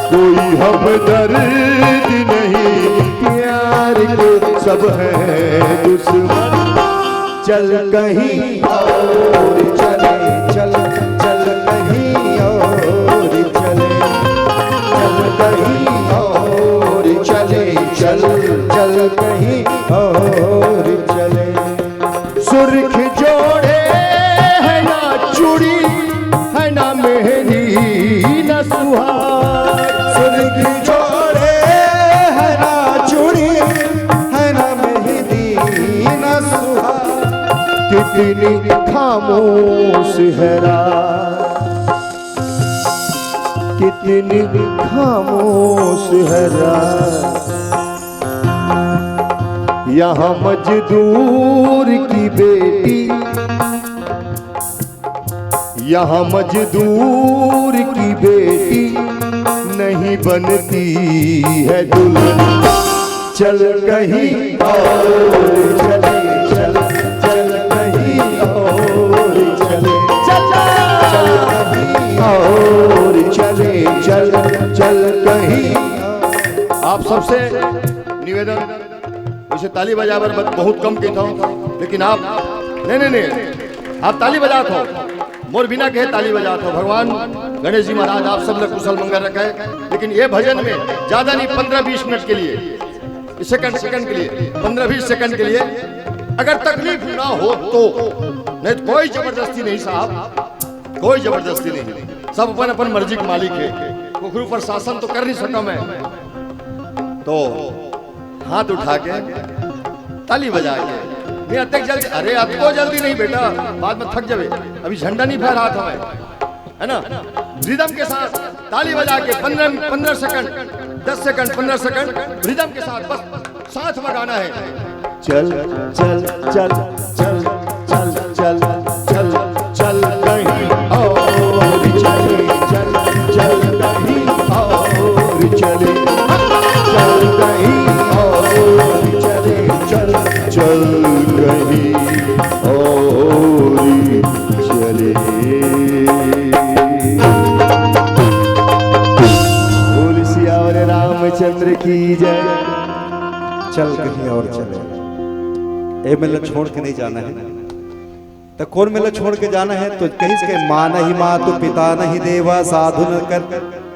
कोई हमदर्द नहीं प्यार के, सब है दुश्मन। चल कहीं और चले, चल, चल कहीं और चले, चल कहीं और चले, चल, चल कहीं और चले। सुर्ख जोड़े है ना चूड़ी, है ना मेहंदी, ना सुहाग। सुर्ख जोड़े है ना चूड़ी, है ना मेहंदी, ना सुहाग। कितनी खामोश है रात, कितनी खामोश है रात। यहाँ मजदूर की बेटी, यहाँ मजदूर की बेटी नहीं बनती है दुल्हन। चल कहीं और चले, चल, चल कहीं और चले, चल, चल कहीं और चले, चल, चल कहीं। आप सबसे निवेदन, वैसे ताली बजाए बर ब-, बहुत कम कहता हूँ, लेकिन आप, नहीं, नहीं, नहीं, आप ताली बजात हो, मोर बिना कहे ताली बजात हो। भगवान गणेश जी महाराज आप सब लोग कुशल मंगल रखे, लेकिन ये भजन में ज्यादा नहीं, पंद्रह बीस मिनट के लिए, सेकंड, सेकंड के लिए, पंद्रह बीस सेकंड के लिए अगर तकलीफ ना हो तो, नहीं तो कोई जबरदस्ती नहीं साहब, कोई जबरदस्ती नहीं, सब अपन अपन मर्जी के मालिक है। ओकरो पर शासन तो कर नहीं सका मैं, तो हाथ उठा के, ताली बजा के, नहीं अतक जल्दी, अरे अतको जल्दी नहीं बेटा, बाद में थक जावे, अभी झंडा नहीं फहरात हमें, है ना? रिदम के साथ ताली बजा के पंद्रह, पंद्रह सेकंड, दस सेकंड, पंद्रह सेकंड रिदम के साथ बस साथ में गाना है। चल, चल, चल, चल, चल, चल, चल, चल कहीं और चले, चल, चल कहीं और चले, चल कहीं और चले, चल, चल कहीं और चले। बोल सियावर रामचंद्र की जय। चल कहीं और चले, ए मेला छोड़ के नहीं जाना है। तो कौन मेला छोड़ के जाना है? तो कहिस के मानहि मातु पिता नहीं देवा, साधु न कर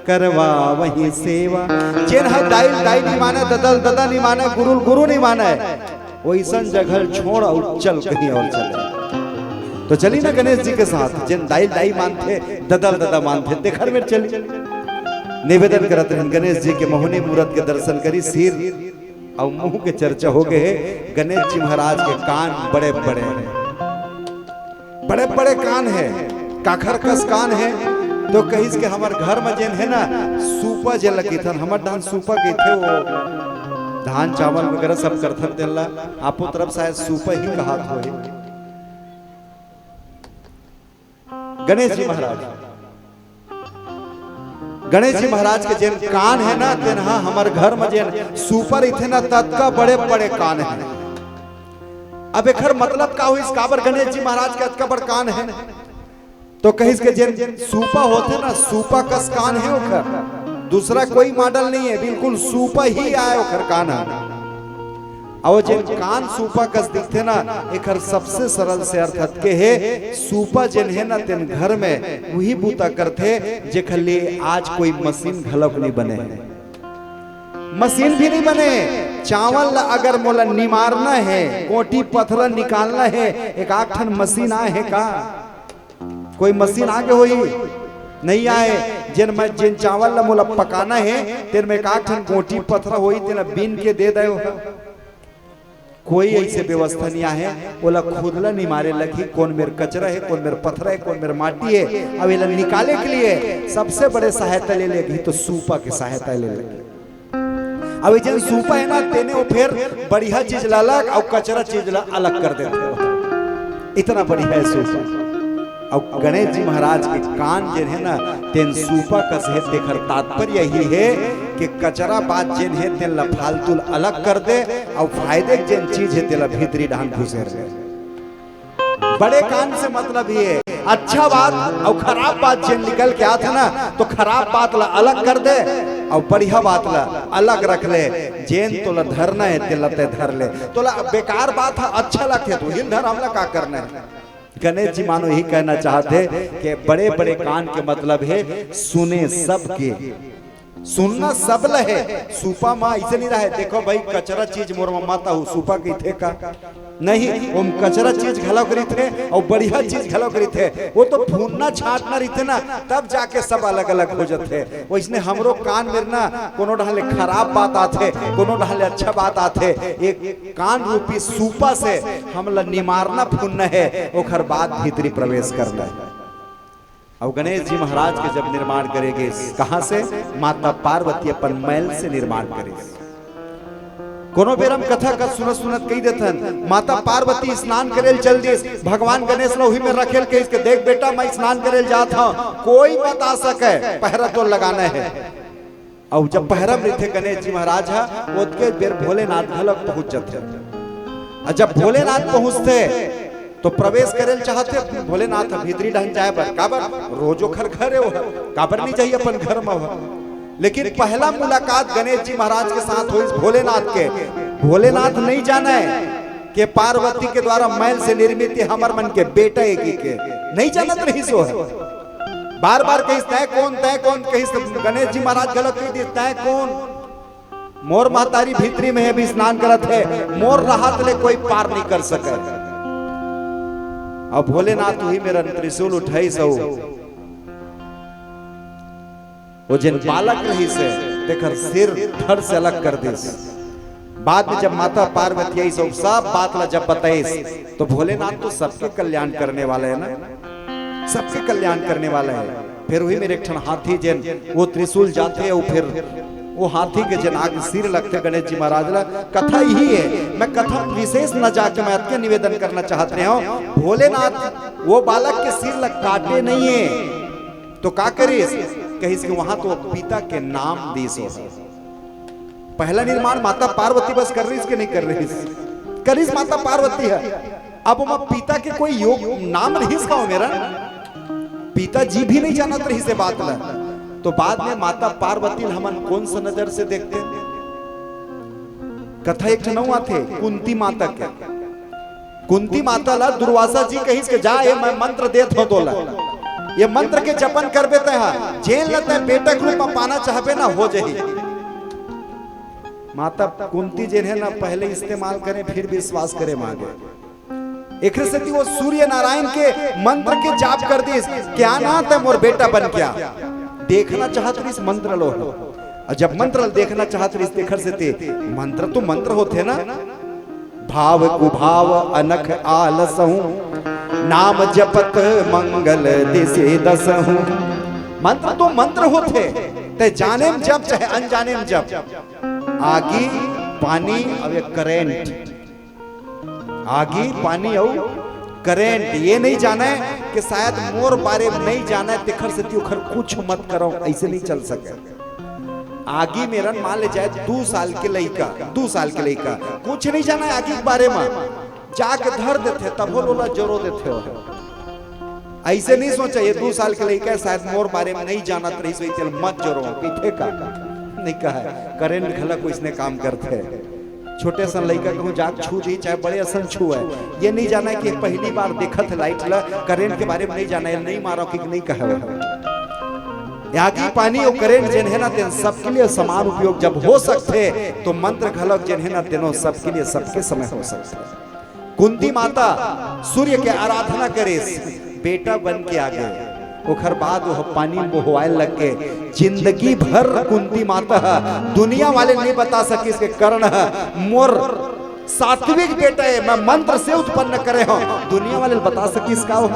करवावहि सेवा। जेन ह दाई दाई नहीं माने, ददल ददा नहीं माने, गुरुल गुरु नहीं माने, वैसन जगह छोड़ और चल कहीं और चले। तो चली ना गणेश जी के साथ, जेन दाई दाई मानथे, ददल ददा मानथे, तेखर मेर चली। निवेदन करत रहन गणेश जी के मोहनी मूरत के दर्शन करी, सिर अउ मुंह के चर्चा हो गए हे। गणेश जी महाराज के कान बड़े बड़े, बड़े बड़े कान हे। काखर कस कान हे? तो कहिस के हमर घर में जेन हे ना, सूपा जेला कहिथन, हमर डाहन सूपा कहिथे, वो धान चावल वगैरह सब करथन तेन ला, आपो तरफ शायद सूपा ही कहात होही। गणेश जी महाराज, गणेश जी महाराज के जेन कान हे ना, तेन ह हमर घर में जेन सूपा रहिथे ना, ततका बड़े बड़े कान हे। अब एखर मतलब का होइस, काबर गणेश जी महाराज के अतका बड़ कान हे? तो कहिस के जेन सूपा होथे ना, सूपा कस कान हे ओखर, दूसरा कोई मॉडल नहीं हे, बिल्कुल सूपा ही आय ओखर कान ह। अउ जेन कान सूपा कस दिखथे ना, एखर सबसे सरल से अर्थ अतके हे, सूपा जेन हे ना तेन घर में उही बूता करथे, जेखर लिए आज कोई मशीन घलोक नहीं बने हे। मशीन भी नहीं बने। चावल ला अगर मोला निमारना हे, गोटी पथरा निकालना हे, एक आध ठन मशीन आए हे का? कोई मशीन आगे होही? नहीं आए। जेन मैं, जेन चावल ला मोला पकाना हे, तेन में एक आध ठन गोटी पथरा होही, तेला बीन के दे दे। कोई ऐसे व्यवस्था नहीं आहे। ओला खुद ला निमारे लगही, कोन मेर कचरा हे, कोन मेर पथरा हे, कोन मेर माटी हे। अब एला निकाले के लिए सबसे बड़े सहायता ले लेगी तो सूपा के सहायता ले लेगी। अब ये जेन सूपा हे ना, तेने वो फेर बढ़िया चीज ला अलग अउ कचरा चीज ला अलग कर देथे। इतना बढ़िया हे सूपा। अउ गणेश जी महाराज के कान जेन हे ना, तेन सूपा कस हे, तेखर तात्पर्य यही हे कि कचरा बात जेन हे, तेन ला फालतू ला अलग कर दे, अउ फायदे के जेन चीज हे, तेला भीतरी डाहन घुसेर दे। बड़े कान से मतलब ये हे, अच्छा बात अउ खराब बात जेन निकल के आथे ना, तो खराब बात ला अलग कर दे, अउ बढ़िया बात ला अलग रख ले। जेन तोला धरना हे, तेला ते धर ले। तोला बेकार बात ह अच्छा लगथे, तो हिल धर, हमला का करना हे? गणेश जी मानो यही कहना चाहथे कि बड़े-बड़े कान के मतलब हे सुने सबके, सुनना सब ल हे। सूपा म अइसे नहीं रहे, देखो भाई, कचरा चीज मोर म मत आहू, सूपा कहिथे का? नहीं, ओम कचरा चीज घलोक रहिथे अउ बढ़िया चीज घलोक रहिथे। वो तो फूंदना छांटना रहिथे ना, तब जाके सब अलग-अलग हो जथे। वइसने हमरो कान मेर ना कोनो ढाले खराब बात आथे, कोनो ढाले अच्छा बात आथे। एक कान रूपी सूपा से हमला निमारना फूंदना हे, ओखर बाद भीतरी प्रवेश करना हे। अउ गणेश जी महाराज के जब निर्माण करे गे, कहाँ से? माता पार्वती अपन मैल से निर्माण करे। कोनो बेर हम कथा का सुनत सुनत कहि देथन, माता पार्वती स्नान करे ल चल दिस, भगवान गणेश ल उही में रखे ल कहिस के, "देख बेटा, मैं स्नान करे ल जात हंव, कोई मत आ सके, पहरा तो लगाना हे।" अउ जब पहरा में रहिथे गणेश जी महाराज ह, ओतके बेर भोलेनाथ घलोक पहुंच जथे। अउ जब भोलेनाथ पहुंचथे, तो प्रवेश करे ल चाहथे भोलेनाथ ह भीतरी डहन जाए बर। काबर? रोज ओखर घर हे, ओह काबर नहीं जाही अपन घर म ओह? लेकिन पहला मुलाकात गणेश जी महाराज के साथ होइस भोलेनाथ के। भोलेनाथ नहीं जाने के पार्वती के द्वारा मैल से निर्मित ये हमर मन के बेटा ए कहिके, नहीं जानत रहिस ओ ह। बार बार कहिस, "तैं कोन, तैं कोन?" कहिस गणेश जी महाराज, गलत कहि दिस, "तैं कोन?" मोर महतारी भीतरी में अभी स्नान करत हे, मोर रहत ले कोई पार नहीं कर सके। अब भोलेनाथ उही मेरन त्रिशूल उठाइस अउ ओ जेन बालक रहिस हे, तेकर सिर धड़ से अलग कर दिस। बाद में जब माता पार्वती आइस अउ सब बात ला जब बताइस, तो भोलेनाथ तो सबके कल्याण करने वाला है ना, सबके कल्याण करने वाला है। फिर उही मेर एक ठन हाथी जेन ओ त्रिशूल जाथे अउ फिर ओ हाथी के जेन आगे सिर लगथे गणेश जी महाराज ला, कथा इही हे। मैं कथा विशेष न जाके मैं अतके निवेदन करना चाहत रहे हूँ, भोलेनाथ ओ बालक के सिर ला काटे नहीं हे, तो का करिस? कहिस कि वहां तो पिता के नाम दिस ओ ह। पहला निर्माण माता पार्वती बस कर रहिस कि नहीं कर रहिस? करिस माता पार्वती ह। अब ओमा पिता के कोई योग नाम रहिस का ओ मेरन? पिताजी भी नहीं जानत रहिस ए बात ला। तो बाद में माता पार्वती ल हमन कोन सा नजर से देखते? कथा एक ठन अउ आथे कुंती माता के। कुंती माता ला दुर्वासा जी कहिस के, "जा, ये मैं मंत्र देत हौं तोला, ये मंत्र के जपन करबे तैं हा, जेन ला तैं बेटा के रूप में पाना चाहबे ना, हो जाही।" माता कुंती जेन हे ना, पहले इस्तेमाल करे, फिर विश्वास करे मागे। एकरे सेती वो सूर्य नारायण के मंत्र के जाप कर दिस, "क्या ना तैं मोर बेटा बन के आ।" देखना चाहत रहिस मंत्र लो, अउ जब मंत्र ल देखना चाहत रहिस, तेखर सेती मंत्र तो मंत्र होथे ना, "भाव कुभाव अनख आलसहु, नाम जपत मंगल दिसि दसहु।" मंत्र तो मंत्र होथे, तैं जाने म जप चाहे अनजाने म जप। आगी, पानी अउ एक करंट, आगी, पानी अउ करंट, ये नहीं जाने कि शायद मोर बारे में नहीं जाने, तेखर सेती ओखर कुछ मत करव, अइसे नहीं चल सके। आगी मेरन मान ले जाए, दू साल के लइका, दू साल के लइका, कुछ नहीं जाने आगी के बारे में, जाके धर देथे, तभो ल ओला जरो देथे। अइसे नहीं सोचा, ये दू साल के लइका हे, शायद मोर बारे में नहीं जानत रहिस होही, तेला मत जरो, कहिथे का? नहीं कहे, करंट घलक ओइसने काम करथे। छोटे असन लइका कहूँ जाके छू दिही, चाहे बड़े असन छुए, ये नहीं जाने कि पहली बार देखत हे लाइट ला, करंट के बारे में नहीं जाने, नहीं मारो कि नहीं कहे। आगी, पानी अउ करंट जेन हे ना, तेन सबके लिए समान उपयोग जब हो सकथे, तो मंत्र घलक जेन हे ना, तेनो सबके लिए सबके समय हो सकथे। कुंती माता सूर्य के आराधना करिस, बेटा बन के आ गे। ओखर बाद वो पानी म बोहवाए लग गे। जिंदगी भर कुंती माता ह दुनिया वाले ल नहीं बता सकिस के कर्ण ह मोर सात्विक बेटा हे, मैं मंत्र से उत्पन्न करे हौं। दुनिया वाले ल बता सकिस का ओ?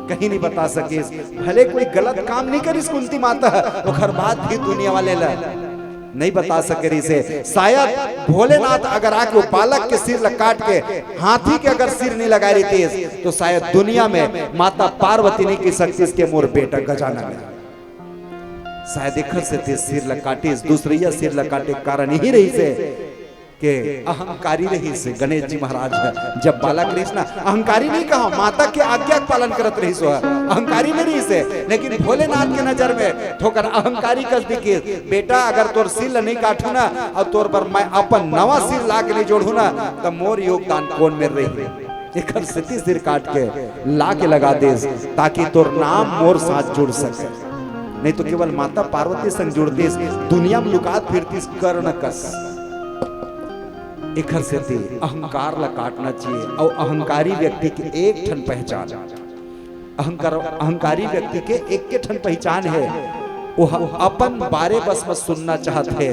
कहीं नहीं बता सकिस। भले कोई गलत काम नहीं करिस कुंती माता ह, ओखर बाद भी दुनिया वाले ल नहीं बता सके रहिस हे। शायद भोलेनाथ अगर आके वो बालक के सिर ल काट के हाथी के अगर सिर नहीं लगाए रहितिस, तो शायद दुनिया में माता पार्वती नहीं कहि सकतिस के मोर बेटा गजानन हे। शायद एखर सेती सिर ल काटिस, दूसरइया सिर ल काटे के कारण इही रहिस हे के अहंकारी रहिस हे गणेश जी महाराज ह। जब बालक रहिस ना, अहंकारी नहीं कहा, माता के आज्ञा के पालन करत रहिस हे, अहंकारी नहीं रहिस हे। लेकिन भोलेनाथ के नजर में थोकन अहंकारी कस दिखिस। बेटा, अगर तोर सिर ल नहीं काटहूं ना, अउ तोर बर मैं अपन नवा सिर ला के नहीं जोड़हूं ना, त मोर योगदान कोन मेर रही? एखर सेती सिर काट के ला के लगा देस, ताकि तोर नाम मोर साथ जुड़ सके। नहीं तो केवल माता पार्वती संग जुड़तिस, दुनिया में लुकात फिरतिस कर्ण कस। एखर सेती अहंकार ला काटना चाहिए। अउ अहंकारी व्यक्ति के एक ठन पहचान, अहंकार, अहंकारी व्यक्ति के एक के ठन पहचान हे, वो ह-, अपन बारे बस में सुनना चाहत हे,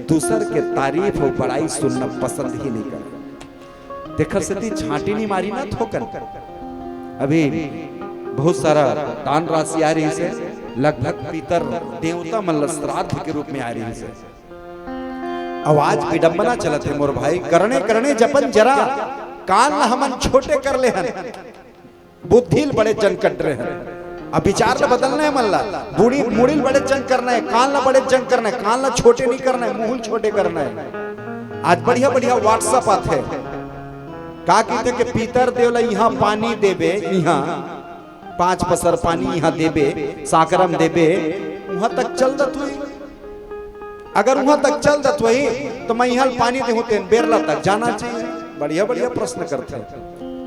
दूसर के तारीफ अउ बड़ाई सुनना पसंद ही नहीं करे। तेखर सेती छांटी नहीं मारी ना थोकन। अभी बहुत सारा दान राशि आ रहिस हे, लगभग पितर देवता मन ल श्राद्ध के रूप में आ रहिस हे। अउ आज विडंबना चलत हे मोर भाई, करने करने जपन जरा, कान ल हमन छोटे कर ले हन, बुद्धि ल बड़े जन कट रहे हन। अब विचार ल बदलना हे मन ला, बूढ़ी मुड़ी ल बड़े जन करना हे, कान ल बड़े जन करना हे, कान ल छोटे नहीं करना हे, मुंह ल छोटे करना हे। आज बढ़िया बढ़िया WhatsApp आथे, का कहिथे के पितर देव ल इहां पानी देबे, इहां पांच पसर पानी इहां देबे, साकरम देबे, उहां तक चल दत हुई। अगर उहां तक चल दत होही, तो मैं इहां ल पानी देहूं, तेन बेरला तक जाना चाहिए। बढ़िया बढ़िया प्रश्न करथे।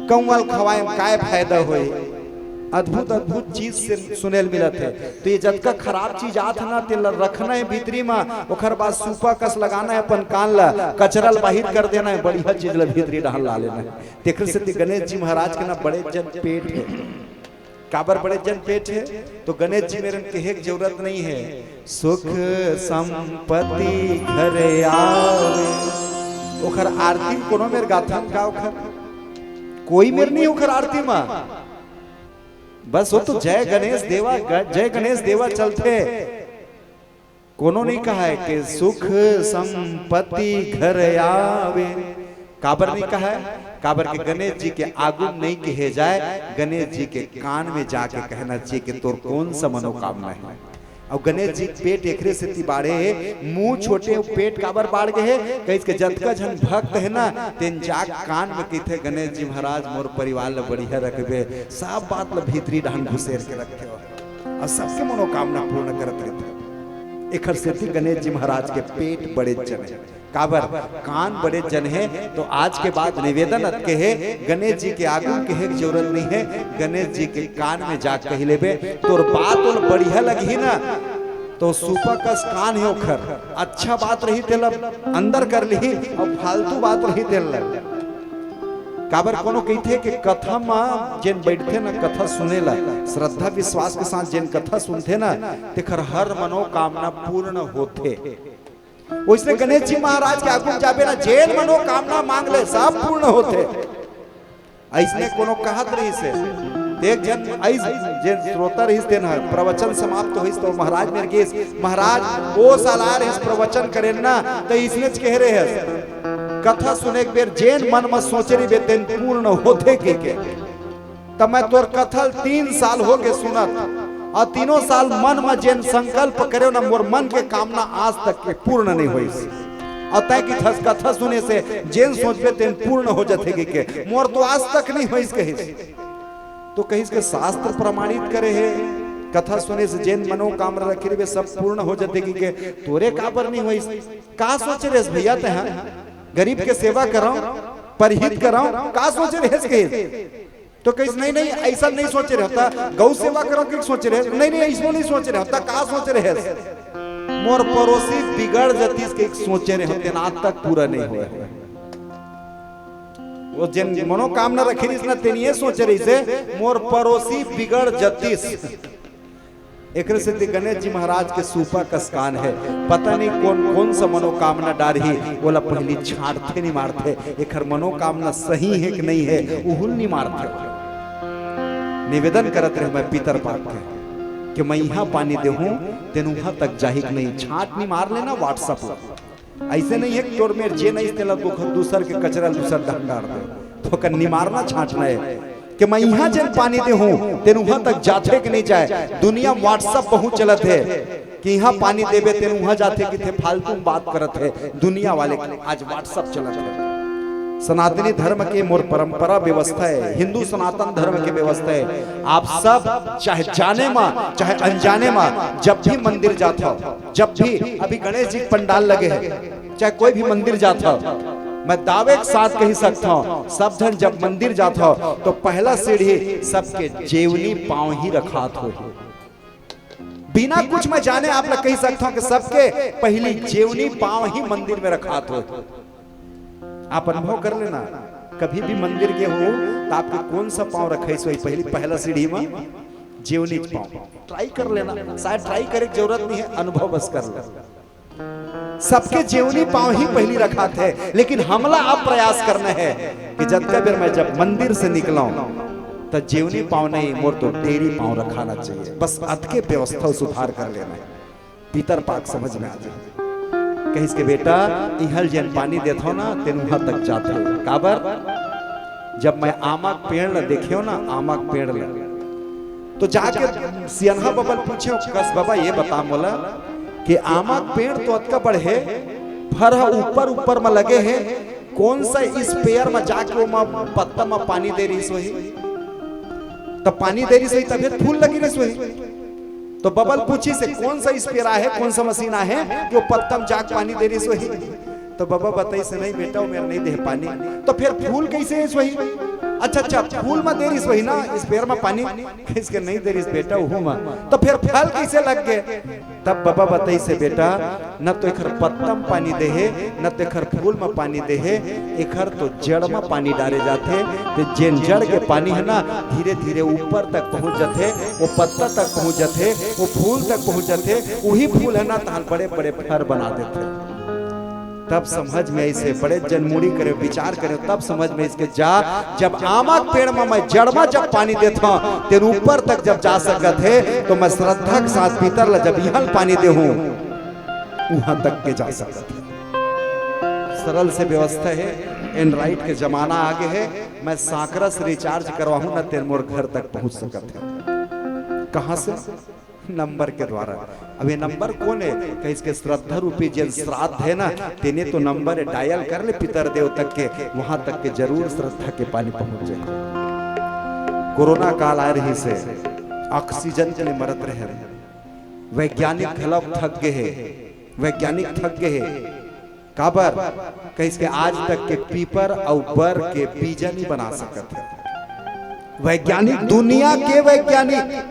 कौआ ल खवाए म काय फायदा होही? अद्भुत अद्भुत चीज से सुने ल मिलत हे। तो ये जतका खराब चीज आत हे ना, तेला रखना हे भीतरी म, ओखर बाद सूपा कस लगाना हे अपन कान ला, कचरा ल बाहिर कर देना हे, बढ़िया चीज ला भीतरी डहान ला लेना हे। तेखर सेती गणेश जी महाराज के ना बड़े जन पेट हे। काबर बड़े जन पेट हे? तो गणेश जी मेरन कहे के जरूरत नहीं हे, "सुख संपत्ति घर आवे।" ओखर आरती म कोनो मेर गाथन का ओखर? कोई मेर नहीं ओखर आरती म। बस वो तो जय गणेश देवा, ग-, जय गणेश देवा चलथे। कोनो नहीं कहा हे कि सुख संपत्ति घर आवे। काबर नहीं कहा हे? काबर के गणेश जी के आगू म नहीं कहे जाए, गणेश जी के कान में जाके कहना चाहिए कि तोर कौन सा मनोकामना हे। अउ गणेश जी के पेट एकरे सेती बाढ़े हे, मुंह छोटे अउ पेट काबर बाढ़ गे हे, कहिस के जतका झन भक्त हे ना, तेन जाके कान में कहिथे, "गणेश जी महाराज, मोर परिवार ल बढ़िया रखबे, सब बात ल भीतरी डहान घुसेर के रखे हो।" अउ सबके मनोकामना पूर्ण करत रहिथे। एखर सेती गणेश जी महाराज के पेट बड़े जन हे। काबर? कान बड़े जन हे। तो आज के बाद निवेदन अतके हे, गणेश जी के आगू म कहे के जरूरत नहीं हे, गणेश जी के कान में जा कहि लेबे, तोर बात ओला बढ़िया लगही ना, तो सूपा कस कान हे ओखर, अच्छा बात रही तेला अंदर कर लिही, अउ फालतू बात रही तेला। काबर कोनो कहिथे कि कथा म जेन बैठथे ना, कथा सुने ला, श्रद्धा विश्वास के साथ जेन कथा सुनथे ना, तेखर हर मनोकामना पूर्ण होथे। वइसने गणेश जी महाराज के आगू म जाबे ना, जेन मनोकामना मांग ले, सब पूर्ण होथे। अइसने कोनो कहत रहिस हे, एक झन अइस जेन श्रोता रहिस, तेन ह प्रवचन समाप्त होइस तो महाराज मेर गेस, "महाराज, ओ साल आय रहिस प्रवचन करेन ना, त अइसनेच कहे रहे हस, कथा सुने के बेर जेन मन म सोचे रहिबे, तेन पूर्ण होथे," कहिके। त मैं तोर कथा ल तीन साल होगे सुनत, अउ तीनों साल मन म जेन संकल्प करेंव ना, मोर मन के कामना आज तक के पूर्ण नहीं होइस। अउ तैं कहिथस कथा सुने से जेन सोचबे तेन पूर्ण हो जथे कहिके, मोर तो आज तक नहीं होइस कहिस। तो कहिस के शास्त्र प्रमाणित करे हे, कथा सुने से जेन मनोकामना रखे रहिबे सब पूर्ण हो जथे कहिके, तोरे काबर नहीं होइस? का सोचे रहेस भैया तैं ह? गरीब के सेवा करंव, परहित करंव, का सोचे रहेस कहिस? तो कहिस, "नहीं, नहीं, अइसन नहीं सोचे रहेंव, गौ सेवा करंव कहिके सोचे रहेंव।" "नहीं, नहीं, अइसनो नहीं सोचे रहेंव, त का सोचे रहेस?" "मोर पड़ोसी बिगड़ जतिस कहिके सोचे रहेंव, तेन आज तक पूरा नहीं होय।" वो जेन मनोकामना रखे रहिस ना, तेन ये सोचे रहिस हे, "मोर पड़ोसी बिगड़ जतिस।" एकरे सेती गणेश जी महाराज के सूपा कस कान हे, पता नहीं कोन, कोन सा मनोकामना डारही, ओला पहिली छांटथे निमारथे, एखर मनोकामना सही हे कि नहीं हे, उहू ल निमारथे। निवेदन करत रहेंव मैं पितर पाक के कि मैं इहां पानी देहूं, तेन उहां तक जाही कि नहीं, छांट निमार लेना WhatsApp ला। अइसे नहीं हे कि तोर मेर जेन आइस तेला दूसर के कचरा ल दूसर डहन डार दे। तो ओकर निमारना छांटना हे कि मैं इहां जेन पानी देहूं, तेन उहां तक जाथे कि नहीं जाय। दुनिया म WhatsApp बहुत चलत हे कि इहां पानी देबे, तेन उहां जाथे कहिथे, फालतू म बात करत हे दुनिया वाले। आज WhatsApp चलत हे। सनातनी धर्म के मोर परंपरा व्यवस्था हे, हिंदू सनातन धर्म के व्यवस्था हे। आप सब चाहे जाने म, चाहे अनजाने म, जब भी मंदिर जाथव, जब भी अभी गणेश जी के पंडाल लगे हे, चाहे कोई भी मंदिर जाथव, मैं दावे के साथ कहि सकथंव, सब झन जब मंदिर जाथव, तो पहला सीढ़ी सबके जेवनी पांव ही रखात होही। बिना कुछ मैं जाने आप ला कहि सकथंव कि सबके पहिली जेवनी पांव ही मंदिर में रखात होही। आप अनुभव कर लेना, कभी भी मंदिर गे हो, त आपके कोन सा पांव रखाइस होही पहिली, पहला सीढ़ी में? जेवनीच पांव। Try कर लेना, शायद try करे के जरूरत नहीं हे, अनुभव बस कर लेना। सबके जेवनी पांव ही पहिली रखात हे, लेकिन हमला अब प्रयास करना हे कि जतका बेर मैं जब मंदिर से निकलंव, त जेवनी पांव नहीं, मोर तो डेरी पांव रखाना चाहिए। बस अतके व्यवस्था सुधार कर लेना हे, पितर पाक समझ में आ जाय। कहिस के, "बेटा, इहां ल जेन पानी देथंव ना, तेन उहां तक जाथे।" काबर? जब मैं आमा के पेड़ ल देखेंव ना, आमा के पेड़ ल, तो जाके सियनहा बबा ल पूछेंव, कस बबा, ये बता मोला कि आमा के पेड़ तो अतका बड़े हे, फर ह ऊपर ऊपर म लगे हे, कोन सा spray म जाके ओमा पत्ता म पानी दे रहिस होही? त पानी दे रहिस होही, तभे त फूल लगे रहिस होही। तो बबा ल पूछिस हे, "कौन सा स्प्रे आहे, कौन सा मशीन आहे कि वो पत्ता म जाके पानी दे रहिस होही?" तो बबा बताइस हे, "नहीं बेटा, वो मेर नहीं दे पानी।" "तो फेर फूल कइसे आइस होही?" "अच्छा, अच्छा, फूल म दे रहिस होही ना, स्प्रे म पानी?" कहिस के, "नहीं दे रहिस बेटा, उहू म।" "तो फेर फल कइसे लग गे?" तब बबा बताइस हे, "बेटा, न तो एखर पत्ता म पानी दे हे, न तो एखर फूल म पानी दे हे, एखर तो जड़ म पानी डारे जाथे।" ते जेन जड़ के पानी हे ना, धीरे-धीरे ऊपर तक पहुंच जथे, वो पत्ता तक पहुंच जथे, वो फूल तक पहुंच जथे, उही फूल हे ना, तहां बड़े-बड़े फर बना देथे। तब समझ में आइस हे, बड़े जन मुड़ी करे, विचार करे, तब समझ में आइस के जा, जब आमा के पेड़ म मैं जड़ म जब पानी देथंव, तेन ऊपर तक जब जा सकत हे, तो मैं श्रद्धा के साथ पीतर ला जब इहां पानी देहूं, उहां तक के जा सकत हे। सरल से व्यवस्था हे, Android के जमाना आ गे हे, मैं सांकरा से recharge करवाहूं ना, तेन मोर घर तक पहुंच सकत हे। कहां से? नंबर के द्वारा। अब ये नंबर कौन हे? कहिस के श्रद्धा रूपी जेन श्राद्ध हे ना, तेने तो नंबर हे, dial कर ले पितर देव तक के, वहां तक के जरूर श्रद्धा के पानी पहुंच जाए। कोरोना काल आए रहिस हे, oxygen के लिए मरत रहे, वैज्ञानिक घलो थक गे हे, वैज्ञानिक थक गे हे। काबर? कहिस के आज तक के पीपर अउ बर के बीजा नहीं बना सकत हे। वैज्ञानिक, दुनिया के वैज्ञानिक,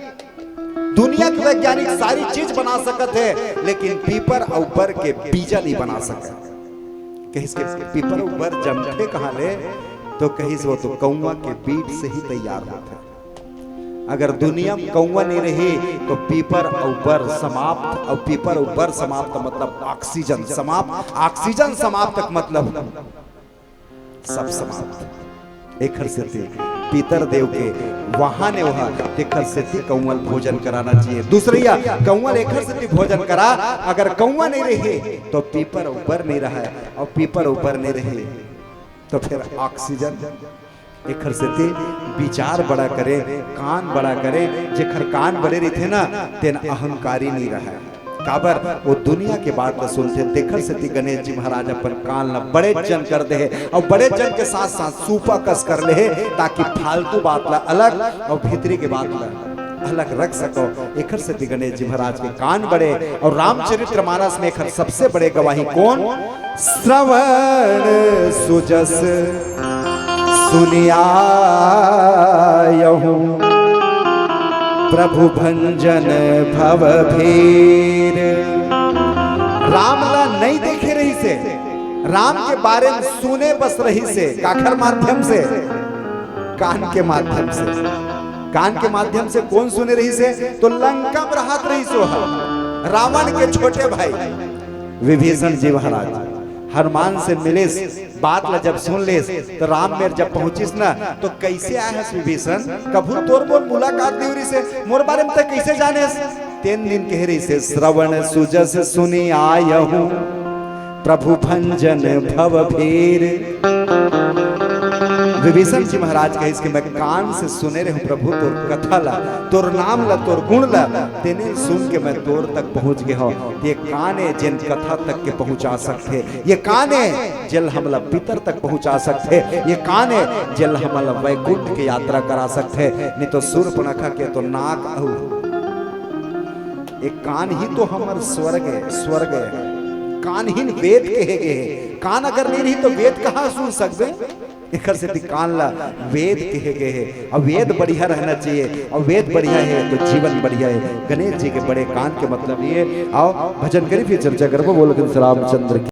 दुनिया के वैज्ञानिक सारी चीज बना सकत हे, लेकिन पीपर अउ बर के बीजा नहीं बना सकत। कहिस के पीपर अउ बर जमथे कहां ले? तो कहिस वो तो कौवा के बीज से ही तैयार होथे। अगर दुनिया म कौवा नहीं रही, तो पीपर अउ बर समाप्त, अउ पीपर अउ बर समाप्त, मतलब oxygen समाप्त, oxygen समाप्त, मतलब सब समाप्त। एखर सेती पितर देव के वाहन ए ओहा, तेखर सेती कौवा ल भोजन कराना चाहिए। दूसरइया, कौवा ल एखर सेती भोजन करा, अगर कौवा नहीं रही, तो पीपर अउ बर नहीं रहे, अउ पीपर अउ बर नहीं रही, तो फेर oxygen। एखर सेती विचार बड़ा करे, कान बड़ा करे। जेखर कान बड़े रहिथे ना, तेन अहंकारी नहीं रहे। काबर? वो दुनिया के बात ल सुनथे। तेखर सेती गणेश जी महाराज अपन कान ल बड़े जन कर दे हे, अउ बड़े जन के साथ साथ सूपा कस कर ले हे, ताकि फालतू बात ल अलग अउ भीतरी के बात ल अलग रख सको। एखर सेती गणेश जी महाराज के कान बड़े। अउ रामचरित्र मानस में एखर सबसे बड़े गवाही कौन? श्रवण सुजस सुनियायहु प्रभु भंजन भव भीर। राम ला नहीं देखे रहिस हे, राम के बारे में सुने बस रहिस हे। काखर माध्यम से? कान के माध्यम से। कान के माध्यम से कौन सुने रहिस हे? तो लंका में रहत रहिस हे, रावण के छोटे भाई विभीषण जी महाराज हनुमान से मिलिस, बात ला जब सुन लेस, तो राम मेर जब पहुंचिस ना, तो कइसे आए हस विभीषण? कभू तोर मोर मुलाकात नहीं होइस हे, मोर बारे में तैं कइसे जानेस? तेन दिन कहे रहिस हे, "श्रवण सुजस सुनियायहु प्रभु भंजन भव भीर।" विभीषण जी महाराज कहिस कि मैं कान से सुने रहेंव प्रभु तोर कथा ला, तोर नाम ला, तोर गुण ला, तेने सुन के मैं तोर तक पहुंच गे हंव। ये कान ए जेन कथा तक के पहुंचा सकथे, ये कान ए जेन हमला पितर तक पहुंचा सकथे, ये कान ए जेन हमला वैकुंठ के यात्रा करा सकथे, नहीं तो सूर्पनखा के तो नाक अउ ये कान ही तो हमर स्वर्ग ए, स्वर्ग ए। कान ही वेद कहे गे हे, कान अगर नहीं रही तो वेद कहां सुन सकबे? एखर सेती कान ला वेद कहे गे हे। अब वेद बढ़िया रहना चाहिए, अब वेद बढ़िया हे तो जीवन बढ़िया हे। गणेश जी के बड़े कान के मतलब ये। आओ भजन करी, फिर चर्चा करबो। बोल घनश्याम रामचंद्र की।